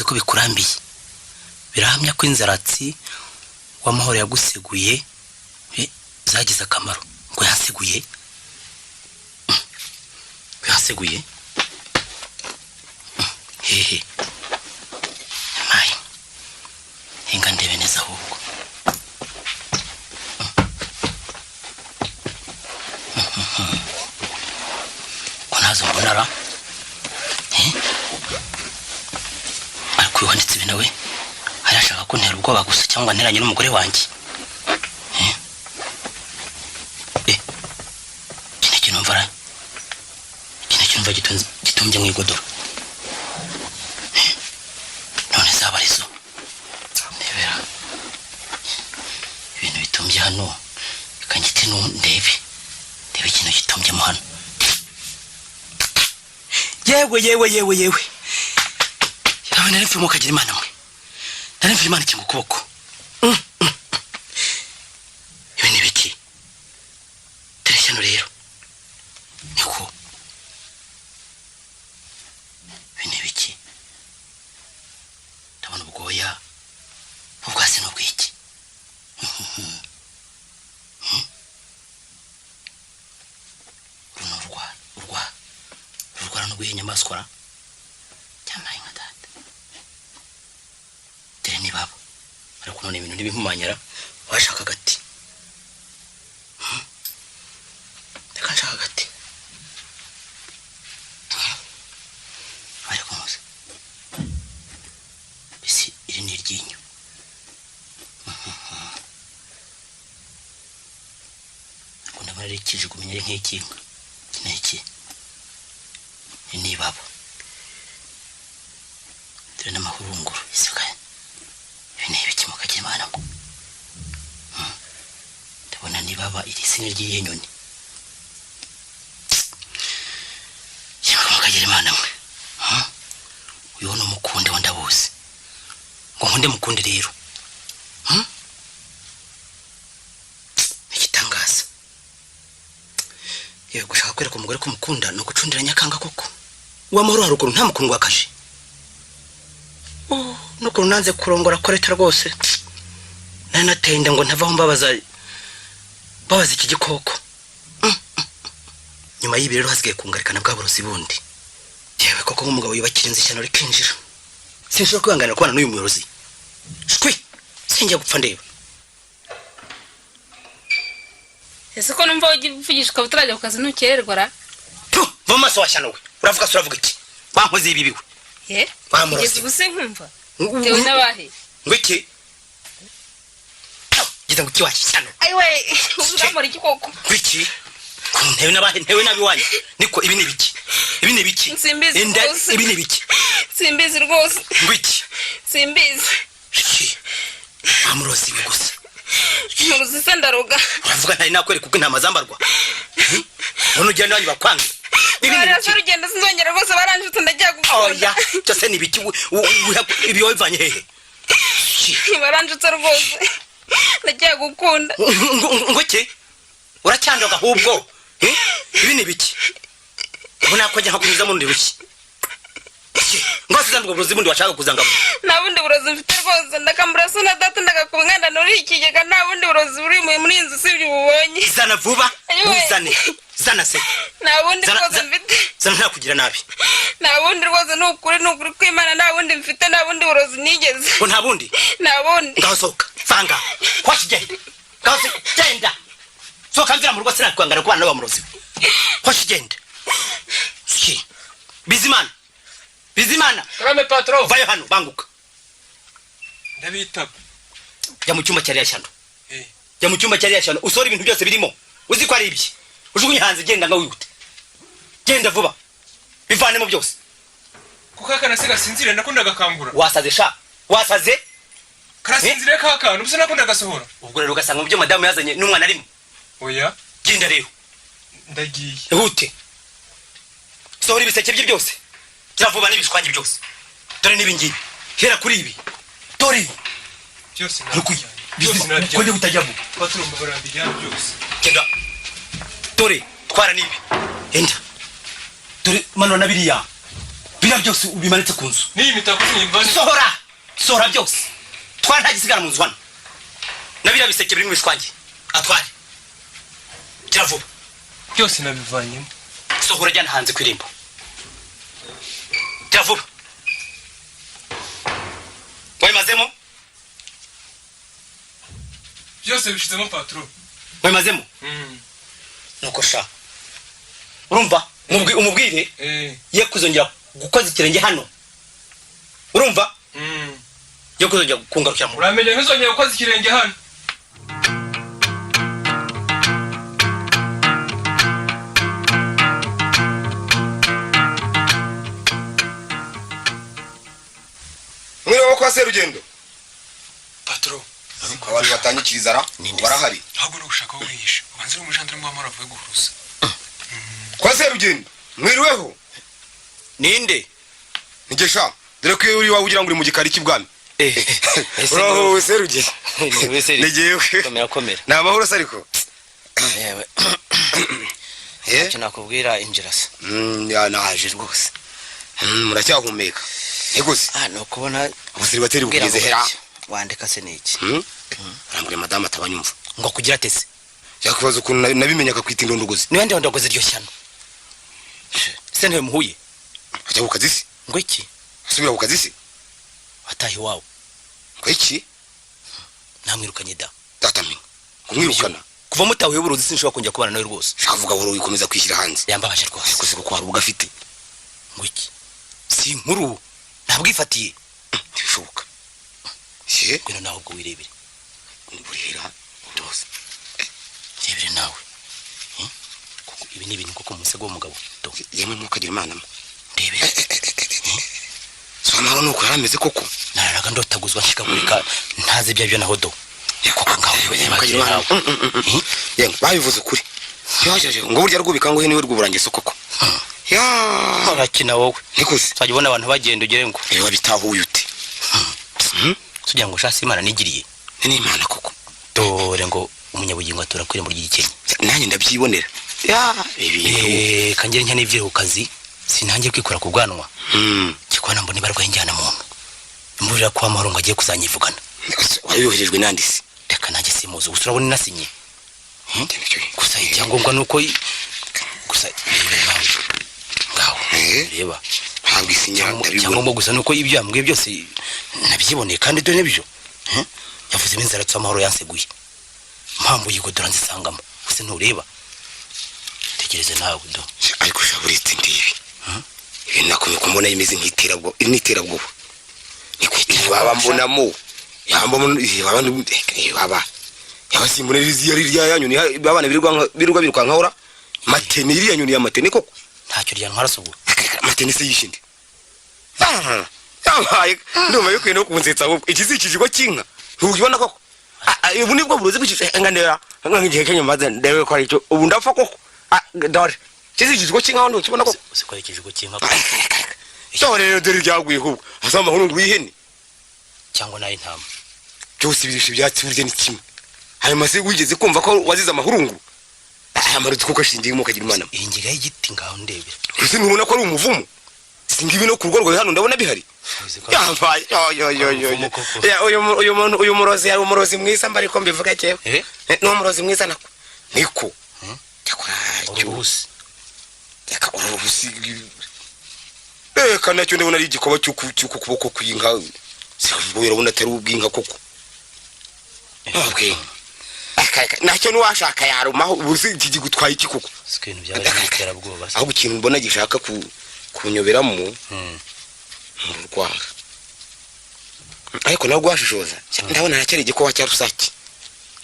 [SPEAKER 2] ko bikurambiye. Birahamya ko inzaratsi w'amahoro yaguseguye zagize akamaro. Ngo yaseguye? Yaseguye? Hehe. Mayi. Hinga ndebe neza ahubwo. Ko ntazo mbona ra? Ariko uyu wanditse ibi nawe arashaka kuntera ubwoba gusa cyangwa nteranye n'umugore wanjye. Iki Numva gitumbye mu igodoro. None zaba arizo. Ndebera ibintu bitumbye hano, reka ngite ndebe ikintu gitumbyemo hano. Yewe yewe yewe yewe, yawe nari mfite mukagira Imana mwe, nari mfite Imana ikinga ukuboko. Ibi ni ibiki? Dore ishyano rero, niko ibi ni ibiki? Ndabona ubwoya ubwasi n'ubwiki. Uru ni urwara n'urw'iyi nyamaswa cyamaye nka data. Dore ni babo ariko none ibintu ntibimpumanyara. Washaka agati, reka nshaka agati. Ariko muze isi iri ni iryinyo. Ariko ndabona ari ikijugunya, ari nk'ikinka. Iki ni iki? Ni ibabo. Dore n'amahurunguru. Isuka ibi ni ibiki mukagira Imana mwe? Ndabona nibaba iri si ni ry'iyi nyoni. Yewe mukagira Imana mwe. Uyu ni umukunde wa ndabuzi. Ngo nkunde mukunde rero. Igitangaza. Yewe gushaka kwereka umugore ko umukunda ni ugucundira nyakanga koko. Uwamahoro haruguru nta mukundwa akaje. Nuko nanze kurongora koreta rwose. Nari nateye ngo ntavaho mbabaza iki gikoko. Nyuma y'ibi rero hasigaye kungarikana bwa burozi bundi. Yewe koko nk'umugabo yubakira inzu ishyano rikinjira. Sinshobora kwihanganira kubana n'uyu muyobozi. Shwi, sinjya gupfa ndeba.
[SPEAKER 9] Ese ko numva uvugishwa utarajya ku kazi ntukererwa ra?
[SPEAKER 2] Tu, va mu maso washyano we. Uravuga se uravuga iki? Bankoze ibi biwe.
[SPEAKER 9] Ye?
[SPEAKER 2] Bamurozi.
[SPEAKER 9] Ubu se nkumva. Tewe n'abahe?
[SPEAKER 2] Ngo iki? Giza ngo iki washyano.
[SPEAKER 9] Ayiwe, uramura iki koko?
[SPEAKER 2] Ngo iki? Ntewe n'abahe, ntewe n'abiwanyu. Niko ibi ni biki? Ibi ni biki?
[SPEAKER 9] Simbizi rwose.
[SPEAKER 2] Ibi ni biki?
[SPEAKER 9] Simbizi rwose.
[SPEAKER 2] Ngo iki?
[SPEAKER 9] Simbizi.
[SPEAKER 2] Iki? Bamurozi we gusa.
[SPEAKER 9] Muruzi se ndaroga.
[SPEAKER 2] Uravuga ntari nakwereka uko intama zambarwa. None ugira n'abanyu bakwange. Ibi ni
[SPEAKER 9] biki? Urugendo sinzongera rwose, baranjutse ndajya gukunda.
[SPEAKER 2] Oya, byose ni biki? Ibi wabivanye hehe?
[SPEAKER 9] Baranjutse rwose ndajya gukunda.
[SPEAKER 2] Ngo iki? Uracyandoga ahubwo. Ibi ni biki? Ubu nakongera nkakunyuza mu rundi rushyi. Ngo sizandwa uburozi bundi washaka kuzangamo.
[SPEAKER 9] Nta bundi burozi mfite rwose, ndakambura so na data ndagakuba inkanda nuri ikigega. Nta bundi burozi buri muri iyi nzu usibye ububonye.
[SPEAKER 2] Zana vuba, uzane. Zana se.
[SPEAKER 9] Nta bundi rwose mfite.
[SPEAKER 2] Zana ntakugira nabi.
[SPEAKER 9] Nta bundi rwose, ni ukuri, ni ukuri kw'Imana, nta bundi mfite, nta bundi burozi nigeze.
[SPEAKER 2] Ngo nta bundi?
[SPEAKER 9] Nta bundi.
[SPEAKER 2] Ngaho sohoka, vanga. Hoshi genda. Ngaho genda. Sohoka mvira mu rugo sinakwangana kubana n'abamurozi. Hoshi genda. Bizimana. Bizimana.
[SPEAKER 4] Karame patron.
[SPEAKER 2] Vayo hano banguka.
[SPEAKER 4] Ndabitaba.
[SPEAKER 2] Jya mu cyumba cyari yashyano. Jya mu cyumba cyari yashyano usore ibintu byose birimo. Uzi ko ari ibye. Ujugunye hanze, genda nga wihute. Genda vuba. Bivanemo byose.
[SPEAKER 4] Kuko akana se gasinzire nakunda gakangura.
[SPEAKER 2] Wasaze sha. Wasaze?
[SPEAKER 4] Karasinzire kaka, nubuse nakunda gasohora.
[SPEAKER 2] Ubwo rero ugasanga mu byo madamu yazanye n'umwana arimo.
[SPEAKER 4] Oya.
[SPEAKER 2] Genda rero.
[SPEAKER 4] Ndagiye.
[SPEAKER 2] Ihute. Sohora ibiseke bye byose. Kiravuba n'ibishwangi byose. Dore n'ibi ngibi. Hera kuri ibi. Dore.
[SPEAKER 4] Byose
[SPEAKER 2] nabyo. Byose nabyo. Ko utajya vuba.
[SPEAKER 4] Patron mbabarira byose.
[SPEAKER 2] Genda. Dore twara n'ibi. Enda. Dore manura na biriya. Biriya byose ubimanitse ku nzu.
[SPEAKER 4] N'iyi mitako sinyimvane.
[SPEAKER 2] Sohora. Sohora byose. Twara nta gisigara mu nzu hano. Na biriya biseke biri mu bishwangi. Atware. Kiravuba.
[SPEAKER 4] Byose nabivanyemo.
[SPEAKER 2] Sohora jyana hanze ku irembo. Kiravuba. Wabimazemo?
[SPEAKER 4] Byose bishizemo patron.
[SPEAKER 2] Wabimazemo? Nuko sha. Urumva? Umubwire ye kuzongera gukoza ikirenge hano. Urumva? Ye kuzongera kungarukira mu.
[SPEAKER 4] Uramenye ntuzongera gukoza ikirenge hano.
[SPEAKER 1] Kwa Serugendo.
[SPEAKER 4] Patro.
[SPEAKER 1] Abantu batanyikiriza ra barahari.
[SPEAKER 4] Ahubwo ni ugushaka aho wihisha, ubanza uri umujandarume w'amahoro avuye guhuruza.
[SPEAKER 1] Kwa Serugendo mwiriweho.
[SPEAKER 2] Ninde?
[SPEAKER 1] Nigesha, dore ko iyo uri iwawe ugira ngo uri mu gikari cy'ibwami. Uraho Serugendo? Ni jyewe.
[SPEAKER 2] Komera komera.
[SPEAKER 1] Ni amahoro se ariko?
[SPEAKER 2] Yewe, ntacyo nakubwira, injira se.
[SPEAKER 1] Naje rwose. Muracyahumeka ntiguse?
[SPEAKER 2] Ah, ni ukubona.
[SPEAKER 1] Ubusiribateri bugeze hera.
[SPEAKER 2] Wandika se ni iki?
[SPEAKER 1] Arambwira madamu atabanyumva.
[SPEAKER 2] Ngo kugira atese?
[SPEAKER 1] Yakubaza ukuntu nabimenye akakwita indondogozi.
[SPEAKER 2] Niba ndondogozi iryo shyano se ntiwe muhuye?
[SPEAKER 1] Ajya ku kazi se?
[SPEAKER 2] Ngo iki?
[SPEAKER 1] Asubira ku kazi se?
[SPEAKER 2] Ataha iwawe.
[SPEAKER 1] Ngo iki?
[SPEAKER 2] Namwirukanye da.
[SPEAKER 1] Data menya kumwirukana.
[SPEAKER 2] Kuva mutahuye uburozi sinshobora kongera kubana nawe rwose.
[SPEAKER 1] Shavuga buhoro wikomeza kwishyira hanze.
[SPEAKER 2] Yambabaje rwose.
[SPEAKER 1] Ariko se ko hari ubwo afite?
[SPEAKER 2] Ngo iki? Si inkuru ntabwifatiye.
[SPEAKER 1] Ntibishoboka.
[SPEAKER 2] Ngwino nawe ubwo wirebere.
[SPEAKER 1] Burera rwose.
[SPEAKER 2] Rebere nawe. Kuko ibi ni ibintu koko umusego w'umugabo.
[SPEAKER 1] Yemwe mukagira imana mo.
[SPEAKER 2] Ndebere.
[SPEAKER 1] So amahoro nuko yarameze koko.
[SPEAKER 2] Nararaga ndotaguzwa nshikagurika ntazi ibyo naho do. Koko ngaho
[SPEAKER 1] mukagira imana. Yemwe babivuze ukuri. Yo ngo burya rwubika ngo niwe rwuburangiza koko. Ya
[SPEAKER 2] urakina wowe.
[SPEAKER 1] Nikuze.
[SPEAKER 2] Uzajya ubona abantu bagenda ugere ngo.
[SPEAKER 1] Ewa bitahuye ute?
[SPEAKER 2] Tugira ngo shasi Imana nigiriye.
[SPEAKER 1] Ni Imana koko.
[SPEAKER 2] Dore ngo umunyabugingo atura ku irembo ry'igikenya.
[SPEAKER 1] Nanjye ndabyibonera. Ya ibintu.
[SPEAKER 2] Kangere nshya n'ibyo ku kazi sinangiye kwikora ku bwanwa. Kikwana mbona ibarwaye njyana muntu. Imvura kwa mahoro ngo agiye kuzanyivugana.
[SPEAKER 1] Wayoherejwe nandi se?
[SPEAKER 2] Reka nanjye simuzi gusa urabona inasinye. Gusa icyangombwa nuko gusa reba nawe. Ngaho reba.
[SPEAKER 1] Ntabwo isinya ndabibona.
[SPEAKER 2] Icyangombwa gusa nuko ibyo yambwiye byose nabyiboneye kandi dore nibyo. Yavuze inzara amahoro yanseguye. Mpamvu yigodora nzisangamo. Gusa ntureba. Tekereze nawe do.
[SPEAKER 1] Ariko shaburetse ndibi. Ibintu nakomye kumbona imeze nk'iterabwo, n'iterabwoba. Niko baba mbonamo. Yaba yaba simbona iriya rya yanyu ni abana birirwa birukankahora. Matene iriya nyoni ya matene koko.
[SPEAKER 2] Ntacyo ryantwara se ubwo.
[SPEAKER 1] Matene se yishinde. Yabaye ndumva bikwiye no kunsetsa ahubwo. Iki si ikijigo cy'inka. Ntubibona koko? Ubu nibwo burozi bw'ikije nganera ngiye kenya maze ndebe ko ari cyo ubu ndapfa koko. Dore. Iki si ikijigo cy'inka ntukibona koko?
[SPEAKER 2] Usiko ari ikijigo cy'inka.
[SPEAKER 1] Cyo rero dore ryaguye ahubwo. Asa amahurungu y'ihene
[SPEAKER 2] cyangwa nayo intama.
[SPEAKER 1] Byose birisha ibyatsi burya ni kimwe. Ayo mase wigeze kumva ko wazize amahurungu? Aya maruti kuko ashingiye mu kagira Imana.
[SPEAKER 2] Iyi ngiga y'igiti ngaho ndebera.
[SPEAKER 1] Ese ntubona ko ari umuvumo? Singibi no ku rugo rwawe hano ndabona bihari. Yambaye yo yo yo yo. Ya uyu muntu uyu murozi yari umurozi mwiza mba ariko mbivuga cyewe. Ni umurozi mwiza nako. Niko. Cyakora
[SPEAKER 2] uruhusi.
[SPEAKER 1] Reka uruhusi. Reka nacyo ndabona ari igikoba cy'uku kuboko kw'inka. Singo urabona atari ubw'inka koko. Okay. Nacyo nuwashaka yarumaho ubusi iki gutwaye iki koko.
[SPEAKER 2] Siko ibintu byabaye iterabwoba.
[SPEAKER 1] Ahubwo ikintu mbona gishaka kunyoberamo mu rwara. Ariko nawe gwashishoza ndabona aracyari igikoba cya rusake.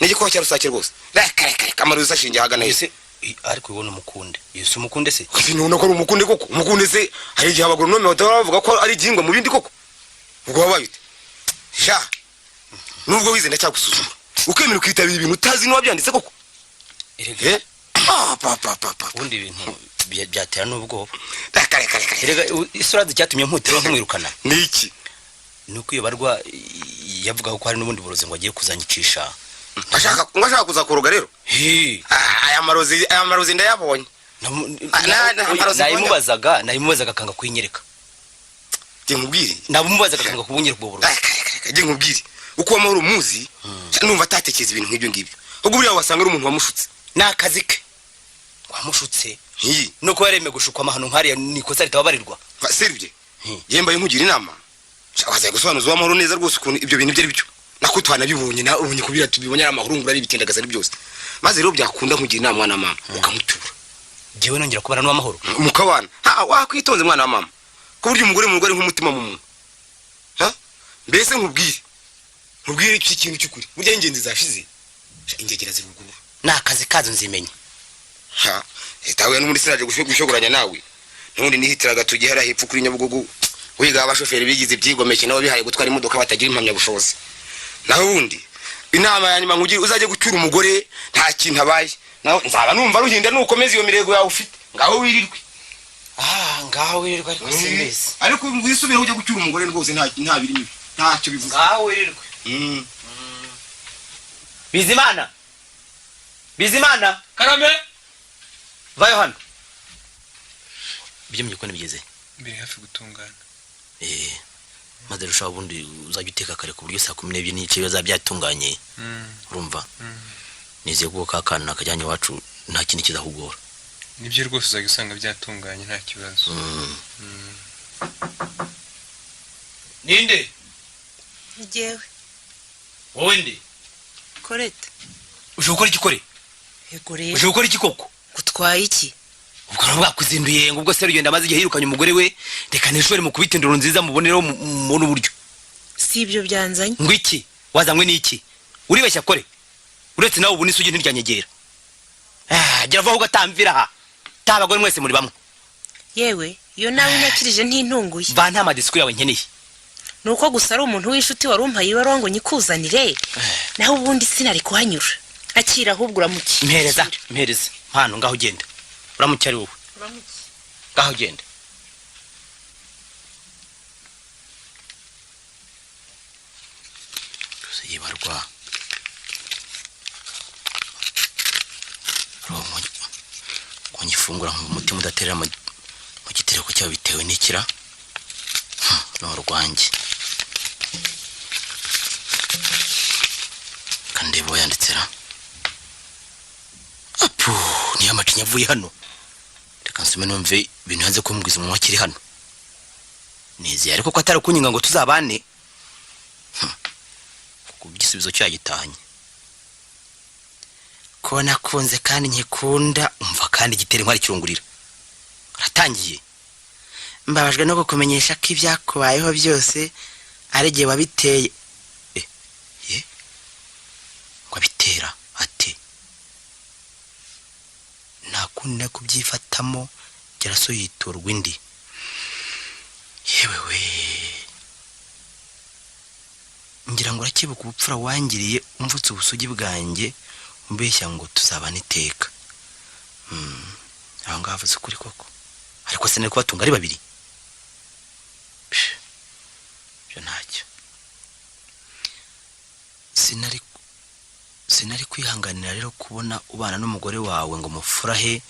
[SPEAKER 1] Ni igikoba cya rusake rwose. Reka reka reka amaruzi ashingiye ahagana hese.
[SPEAKER 2] Ariko ubona umukunde. Yesu umukunde se?
[SPEAKER 1] Sinubona ko ari umukunde koko. Umukunde se hari igihe abagoronome bataba bavuga ko ari igihingwa mu bindi koko. Ubwo wabaye ute? Ja. Nubwo wize ndacyagusuzuma. Ukemera ukitabira ibintu utazi n'uwabyanditse koko.
[SPEAKER 2] Erega.
[SPEAKER 1] Pa pa pa pa.
[SPEAKER 2] Ubundi ibintu byatera n'ubwoba.
[SPEAKER 1] Reka reka reka.
[SPEAKER 2] Erega isura cyatumye mputira nkumwirukana.
[SPEAKER 1] Niki?
[SPEAKER 2] Nuko iyo barwa yavuga ko hari n'ubundi burozi ngo agiye kuzanyicisha.
[SPEAKER 1] Ashaka ngo ashaka kuzakoroga rero. Aya marozi ndayabonye.
[SPEAKER 2] Nayimubazaga akanga kuyinyereka.
[SPEAKER 1] Jye nkubwire.
[SPEAKER 2] Namubazaga akanga kubunyereka ubwo burozi.
[SPEAKER 1] Reka jye nkubwire. Uko amahoro muzi numva atatekereza ibintu nk'ibyo ngibyo. Ubwo buriya wasanga ari umuntu wamushutse.
[SPEAKER 2] Ni akazi ke. Wamushutse. Nuko yaremeye gushukwa amahano nkariya ni ikosa ritababarirwa.
[SPEAKER 1] Serivye. Yembaye nkugira inama. Wazaye gusobanuza uwamahoro neza rwose ukuntu ibyo bintu byari byo. Nako twanabibonye na ubonye kubira tubibonye ari amahurungura ari ibitendagaza ari byose. Maze rero byakunda nkugira inama mwana mama ukamutura.
[SPEAKER 2] Jewe nongera kubana n'uwamahoro.
[SPEAKER 1] Mukabana. Ha wakwitonze mwana wa mama. Ko buryo umugore mu rugo ari nk'umutima mu muntu. Ha? Mbese nkubwire. Nkubwire iki kintu cy'ukuri. Burya ingenzi zashize. Ingegera ziruguru.
[SPEAKER 2] Ni akazi kazo nzimenya.
[SPEAKER 1] Ha, tawe n'ubundi sinaje gushogoranya nawe. Nubundi nihitiraga tujye hariya hepfo kuri Nyabugogo. Wiga abashoferi bigize ibyigomeke nabo bihaye gutwara imodoka batagira impamyabushobozi. Naho ubundi inama ya nyuma nkugira, uzajye gucyura umugore nta kintu abaye. Naho nzaba numva ruhinda nukomeza iyo mirego yawe ufite. Ngaho wirirwe.
[SPEAKER 2] Ah, ngaho wirirwe, ariko simbizi.
[SPEAKER 1] Ariko wisubire ujye gucyura umugore rwose, nta birimo, ntacyo bivuze.
[SPEAKER 2] Ngaho wirirwe. Bizimana, Bizimana!
[SPEAKER 4] Karame.
[SPEAKER 2] Vayo hano. Ibyo mu gikoni bigeze?
[SPEAKER 4] Biri hafi gutungana.
[SPEAKER 2] Eh, maze rushaho ubundi uzajya uteka kare, ku buryo saa 12:30 biba byatunganye. Urumva, nizeye ko ka kana nakajyanye iwacu nta kindi kizakugora.
[SPEAKER 4] Nibyo rwose, uzajya usanga byatunganye, nta kibazo.
[SPEAKER 2] Ninde?
[SPEAKER 5] Njyewe.
[SPEAKER 2] Wowe nde?
[SPEAKER 5] Koreta.
[SPEAKER 2] Uje gukora iki, kore?
[SPEAKER 5] Yego rero.
[SPEAKER 2] Uje gukora iki koko?
[SPEAKER 5] Gutwaye iki?
[SPEAKER 2] Ubwo rero bwakuzinduye ngo ubwo se rugendo amaze igihe yirukanye umugore we, reka nishore mu kubita induru nziza mubonereho mubone uburyo.
[SPEAKER 5] Si ibyo byanzanye.
[SPEAKER 2] Ngo iki? Wazanywe n'iki? Uribeshya kore, uretse nawe ubu n'isugi ntiryanyegera. Ah, gira vuba ugatamvira aha ta, abagore mwese muri bamwe.
[SPEAKER 5] Yewe, iyo nawe unyakirije ntintunguye.
[SPEAKER 2] Va, nta madisikuru yawe nkeneye.
[SPEAKER 5] Ni uko gusa ari umuntu w'inshuti wari umpaye ibaruwa ngo nyikuzanire, naho ubundi sinari kuhanyura. Akira ahubwo, uramuke.
[SPEAKER 2] Mpereza, mpereza mpano. Ngaho ugenda, uramuke ari wowe. Ngaho ugenda. Yibarwa kongifungura nkumva umutima udaterera mu gitereko cyawe bitewe n'ikira. Ni urwanjye. Kandeba uwo yanditse ra. Apu, niyo amacinya avuye hano. Reka nsome numve ibintu yanze kumbwiza umunwa akiri hano. Nizeye ariko ko atari ukunyinga ngo tuzabane. Kuko igisubizo cyayo gitahanye ko nakunze kandi nkikunda. Umva kandi igitera inkwari kirungurira. Aratangiye: mbabajwe no kukumenyesha ko ibyakubayeho byose ari igihe wabiteye. Eh, ye ngo abitera ate? Nta kundi no kubyifatamo, geraso yiturwa indi. Yewe we, ngira ngo urakibuka ubupfura wangiriye umvutse ubusugi bwanjye, umbeshya ngo tuzabana iteka. Aho ngaho avuze ukuri koko, ariko sinari kubatunga ari babiri. Psh, ibyo ntacyo. Sinari kwihanganira rero kubona ubana n'umugore wawe ngo mufurahe,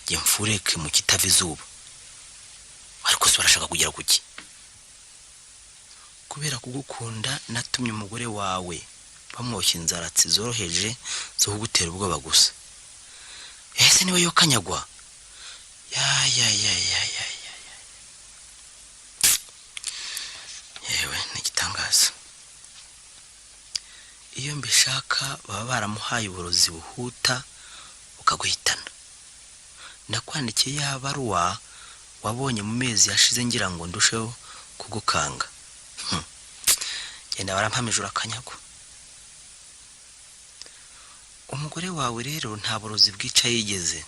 [SPEAKER 2] njye mfureke mu kitava izuba. Ariko se barashaka kugera kuki? Kubera kugukunda natumye umugore wawe bamwoshya inzaratsi zoroheje zo kugutera ubwoba gusa. Ese niwe yokanyagwa? Ya ya ya ya ya ya ya, yewe ni igitangaza. Iyo mbishaka baba baramuhaye uburozi buhuta bukaguhitana. Nakwandikiye ya baruwa wabonye mu mezi yashize ngira ngo ndusheho kugukanga. Genda warampamije, urakanyagwa. Umugore wawe rero nta burozi bwica yigeze.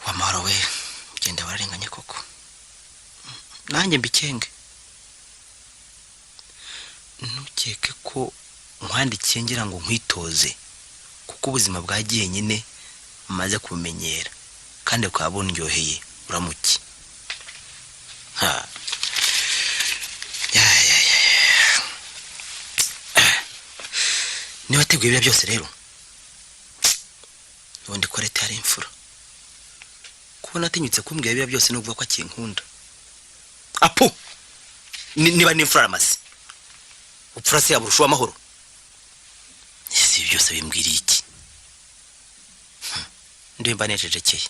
[SPEAKER 2] Wamahoro we, genda wararenganye koko, nanjye mbikenge. Ntukeke ko nkwandikiye ngira ngo nkwitoze, kuko ubuzima bwa nyine maze kubumenyera kandi bukaba bundyoheye. Uramuke. Ha ya ya ya ya, niba wateguye biriya byose rero, ubundi ko leta yari imfura kubona atinyutse kumbwira biriya byose no kuvuga ko akinkunda. Apu, niba n'imfura aramaze upfura se yaburusha uw'amahoro? Ese ibi byose bimbwiriye iki? Ndumva nececekeye,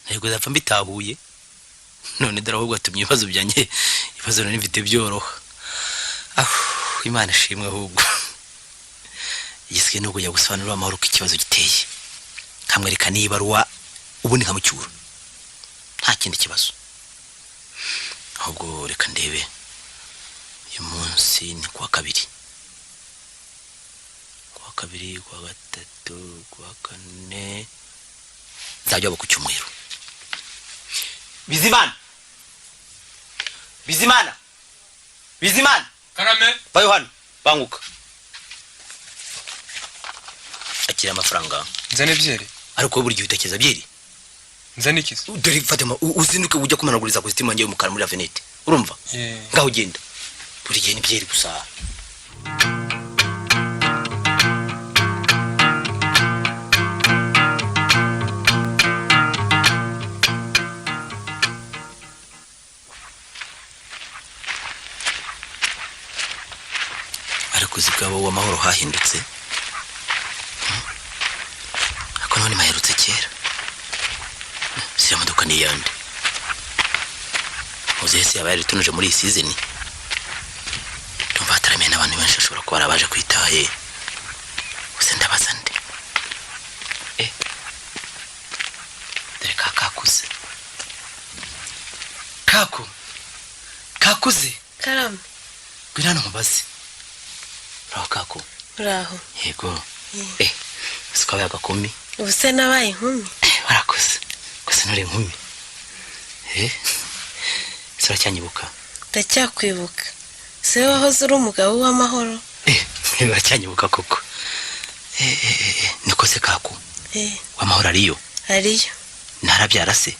[SPEAKER 2] ntabwo zapfa mbitahuye. None dore ahubwo atumye ibibazo byanjye, ibibazo nari mfite byoroha. Ahu, Imana ishimwe. Ahubwo igisigaye ni ukujya gusobanurira amahoro uko ikibazo giteye, nkamwereka n'ibaruwa, ubundi nkamucyura, nta kindi kibazo. Ahubwo reka ndebe, uyu munsi ni kuwa kabiri, kuwa kabiri, kuwa gatatu, kuwa kane, nzajya waba ku cyumweru. Bizimana! Bizimana, Bizimana.
[SPEAKER 4] Karame.
[SPEAKER 2] Bayo hano, banguka. Akira amafaranga.
[SPEAKER 4] Nzane byeri.
[SPEAKER 2] Ariko wowe buri gihe utekereza byeri.
[SPEAKER 4] Nzane iki se?
[SPEAKER 2] Dore Fatima, uzinduke ujya kumanaguriza kositimu yanjye y'umukara muri Avenete. Urumva? Ngaho ugenda. Buri gihe ni byeri gusa. Ariko uzi bwabo w'amahoro hahindutse. Ariko none maherutse kera. Siriya modoka ni iyande. Muzehe se yaba yaritunuje muri iyi season. Ndumva hataramiye n'abantu benshi bashobora kuba barabaje kwitaye. Gusa ndabaza nde? Dore ka kakuze. Kaku. Kakuze.
[SPEAKER 10] Karame.
[SPEAKER 2] Ngwino hano nkubaze. Uraho Kaku?
[SPEAKER 10] Uraho.
[SPEAKER 2] Yego. Uzi ko wabaye agakumi?
[SPEAKER 10] Ubu se nabaye inkumi?
[SPEAKER 2] Warakuze. Gusa nturi inkumi. Ese uracyanyibuka?
[SPEAKER 10] Ndacyakwibuka. Se wahoze uri umugabo w'amahoro?
[SPEAKER 2] Uracyanyibuka koko. Niko se Kaku? W'amahoro ariyo?
[SPEAKER 10] Ariyo.
[SPEAKER 2] Ntarabyara se?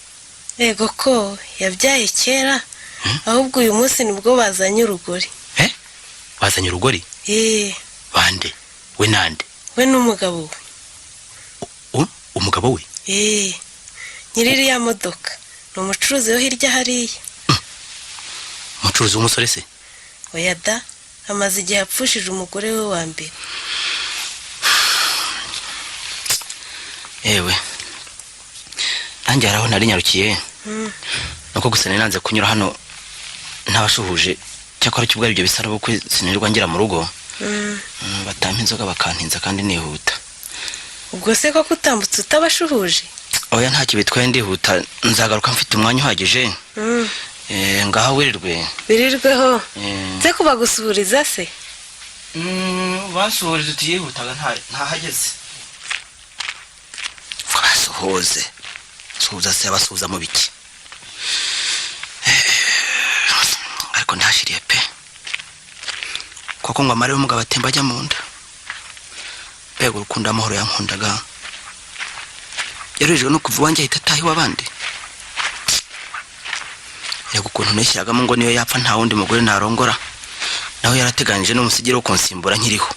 [SPEAKER 10] Yego ko yabyaye kera. Ahubwo uyu munsi nibwo bazanye urugori.
[SPEAKER 2] Bazanye urugori? Bande? We nande?
[SPEAKER 10] We n'umugabo
[SPEAKER 2] we. Umugabo we?
[SPEAKER 10] Nyiri iriya modoka ni umucuruzi wo hirya hariya.
[SPEAKER 2] Umucuruzi w'umusore se?
[SPEAKER 10] Oya da, amaze igihe apfushije umugore we wa mbere.
[SPEAKER 2] Ewe, nanjye haraho nari nyarukiye. Nuko gusa nari nanze kunyura hano ntabashuhuje. Cyakora cy'ubwo ari ibyo bisa n'ubukwe sinirwa ngera mu rugo. Batampa inzoga bakantinza kandi nihuta.
[SPEAKER 10] Ubwo se koko utambutse utabashuhuje?
[SPEAKER 2] Oya ntacyo bitwaye, ndihuta nzagaruka mfite umwanya uhagije. Ngaho wirirwe.
[SPEAKER 10] Birirweho. Nze kubagusuhuriza se?
[SPEAKER 2] Basuhuriza utiyihutaga ntahageze. Basuhuze. Suhuza se abasuhuza mu biki? Ariko ndashiriye pe. Koko ngo amare umugabo atemba ajya mu nda. Mbega urukundo amahoro yankundaga. Yaruhijwe no kuva iwanjye ahita ataha iw'abandi. Yego ukuntu nishyiragamo ngo niyo yapfa nta wundi mugore narongora. Nawe yarateganyije n'umusigire wo kunsimbura nkiriho.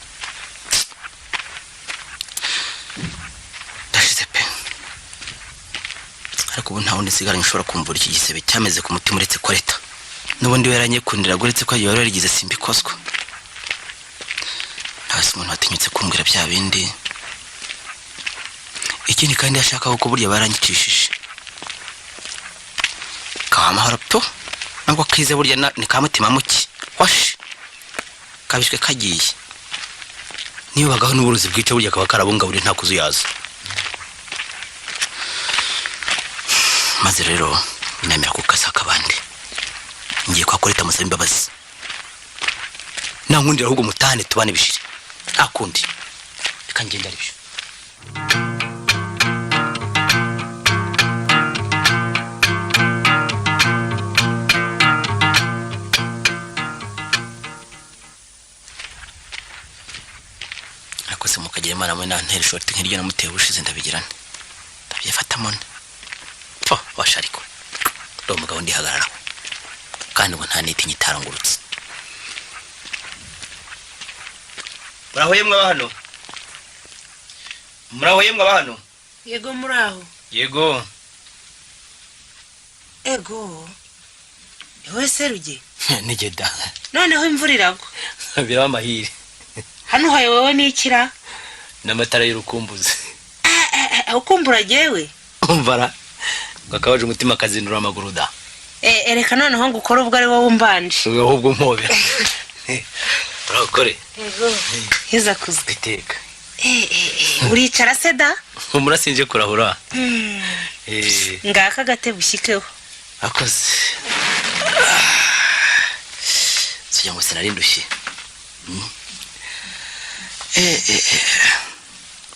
[SPEAKER 2] Ndashize pe. Ariko ubu nta wundi nsigaranye ushobora kumvura iki gisebe cyameze ku mutima uretse Koreta. N'ubundi we yaranyikundiraga uretse ko yari yarigize simbikozwa. Ntawe se umuntu watinyutse kumbwira bya bindi. Ikindi kandi yashakaga ko burya baranyicishije. Kawa amahoro to. Nubwo kize burya ni ka mutima muke. Washi. Kabishwe kagiye. Niyo bagaho n'uburozi bwica burya kaba karabungaburiye nta kuzuyaza. Maze rero inamira ku kasaka abandi. Ngiye kwa Koreta musaba imbabazi. Nankundira ahubwo mutane tubane bishire. Nta kundi. Reka ngende ari byo. Ariko se mukagira Imana mwe nantera ishoti nk'iryo namuteye ubushize ndabigirane. Ndabyifatamo nte. Pfo, washa ariko. Ndi umugabo ndihagararaho. Kandi ngo nta nitinya itarangurutse. Muraho yemwe aba hano? Muraho yemwe aba hano?
[SPEAKER 5] Yego muraho.
[SPEAKER 2] Yego.
[SPEAKER 5] Ego. Ewe Seruge.
[SPEAKER 2] Nigeda.
[SPEAKER 5] Noneho imvura iragwa.
[SPEAKER 2] Biraba amahire.
[SPEAKER 5] Hano uhaye wowe n'ikira?
[SPEAKER 2] N'amatara y'urukumbuzi.
[SPEAKER 5] Ukumbura jewe?
[SPEAKER 2] Umvara. Gakabaje umutima kazindura amaguru da.
[SPEAKER 5] Ereka noneho ngo ukore ubwo ari wowe umbanje.
[SPEAKER 2] Ahubwo mpobera. Urakore.
[SPEAKER 5] Yego. Heza kuzwe.
[SPEAKER 2] Iteka.
[SPEAKER 5] Uricara se da?
[SPEAKER 2] Umurasinje kurahura.
[SPEAKER 5] Ngaka gatebe ushyikeho.
[SPEAKER 2] Akoze. Sijya ngo sinari ndushye.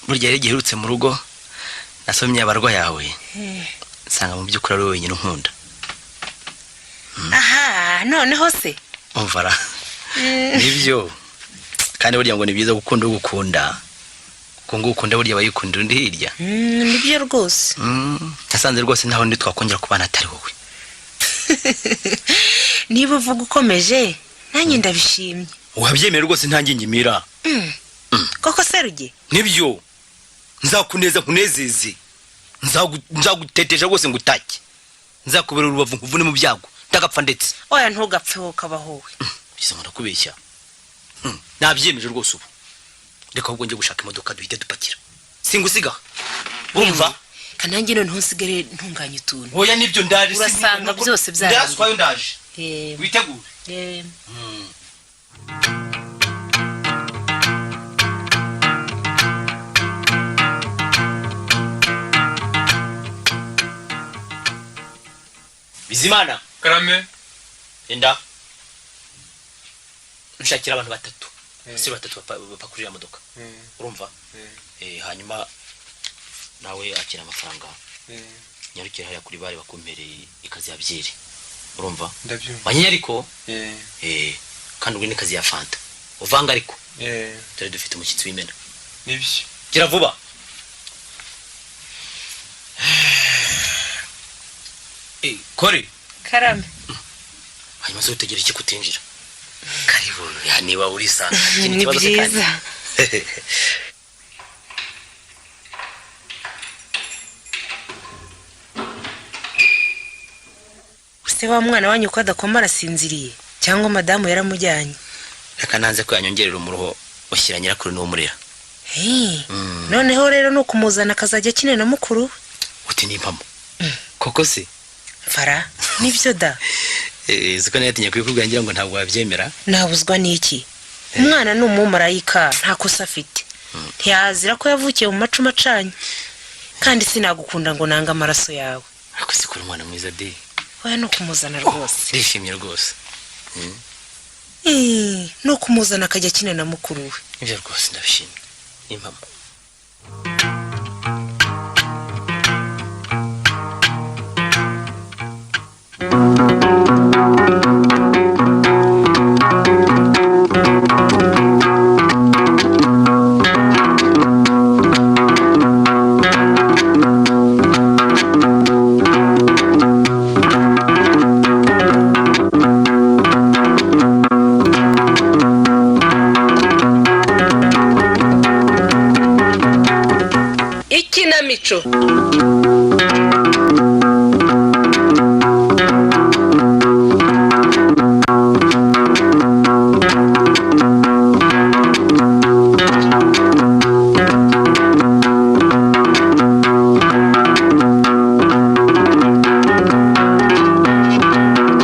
[SPEAKER 2] Burya yari giherutse mu rugo nasomye abarwa yawe. Nsanga mu by'ukuri ari wowe wenyine unkunda.
[SPEAKER 5] Aha, Ah, noneho se
[SPEAKER 2] Umvara, nibyo. Kandi burya ngo ni byiza gukunda ugukunda, kuko ngo ukunda burya aba yikundira undi hirya.
[SPEAKER 5] Nibyo rwose.
[SPEAKER 2] Nasanze rwose ntaho ndi twakongera kubana atari wowe.
[SPEAKER 5] Niba uvuga ukomeje, nanjye ndabishimye.
[SPEAKER 2] Wabyemera rwose, nta ngingimira.
[SPEAKER 5] Koko Seruge?
[SPEAKER 2] Nibyo, nzakuneza nkunezeze, nzagutetesha rwose ngutake, nzakubera urubavu nkuvune mu byago, ndagapfa ndetse.
[SPEAKER 5] Oya, ntugapfe, wowe ukabaho we.
[SPEAKER 2] Ugeze ngo ndakubeshya. Nabyemeje rwose ubu. Reka ahubwo njye gushaka imodoka duhite dupakira, singusiga, urumva?
[SPEAKER 5] Kanange noneho nsigare ntunganya utuntu.
[SPEAKER 2] Oya, nibyo, ndaje.
[SPEAKER 5] Urasanga byose byarangiye.
[SPEAKER 2] Ndaswayo, ndaje. Witegure. Bizimana.
[SPEAKER 4] Karame.
[SPEAKER 2] Enda nshakira abantu batatu, si batatu bapakurira imodoka, urumva? Hanyuma nawe akira amafaranga, nyarukira hariya kuri bare bakumpereye ikazi ya byeri, urumva?
[SPEAKER 4] Ndabyumva.
[SPEAKER 2] Manyinya ariko. Kandi ubwo n'ikazi ya fanta uvanga ariko. Dore dufite umushyitsi w'imena.
[SPEAKER 4] Nibyo.
[SPEAKER 2] Gira vuba. Kore.
[SPEAKER 5] Karame.
[SPEAKER 2] Hanyuma se utegereje iki kutinjira? Karibu ya, niba urisanga ikindi
[SPEAKER 5] Ni
[SPEAKER 2] kibazo se kandi?
[SPEAKER 5] byiza. Se wa mwana wanyu ko adakoma, arasinziriye cyangwa madamu yaramujyanye?
[SPEAKER 2] Reka nanze ko yanyongerera umuruho, ushyira nyirakuru n'uwo.
[SPEAKER 5] Hey, noneho rero ni ukumuzana akazajya akina na mukuru we.
[SPEAKER 2] Uti nimpamo koko se?
[SPEAKER 5] Mfara, nibyo da.
[SPEAKER 2] Siko nayatinye kubikubwira, ngira ngo ntabwo wabyemera.
[SPEAKER 5] Nabuzwa n'iki? Umwana ni umumarayika, nta kosa afite, ntiyazira ko yavukiye mu macuma acanye, kandi sinagukunda ngo nange amaraso yawe.
[SPEAKER 2] Ariko si kuri umwana mwiza de.
[SPEAKER 5] Oya, ni ukumuzana rwose.
[SPEAKER 2] Ndishimye rwose.
[SPEAKER 5] Ni ukumuzana akajya akina na mukuru we.
[SPEAKER 2] Nibyo rwose, ndabishimye, nimpamo.
[SPEAKER 10] Ikinamico.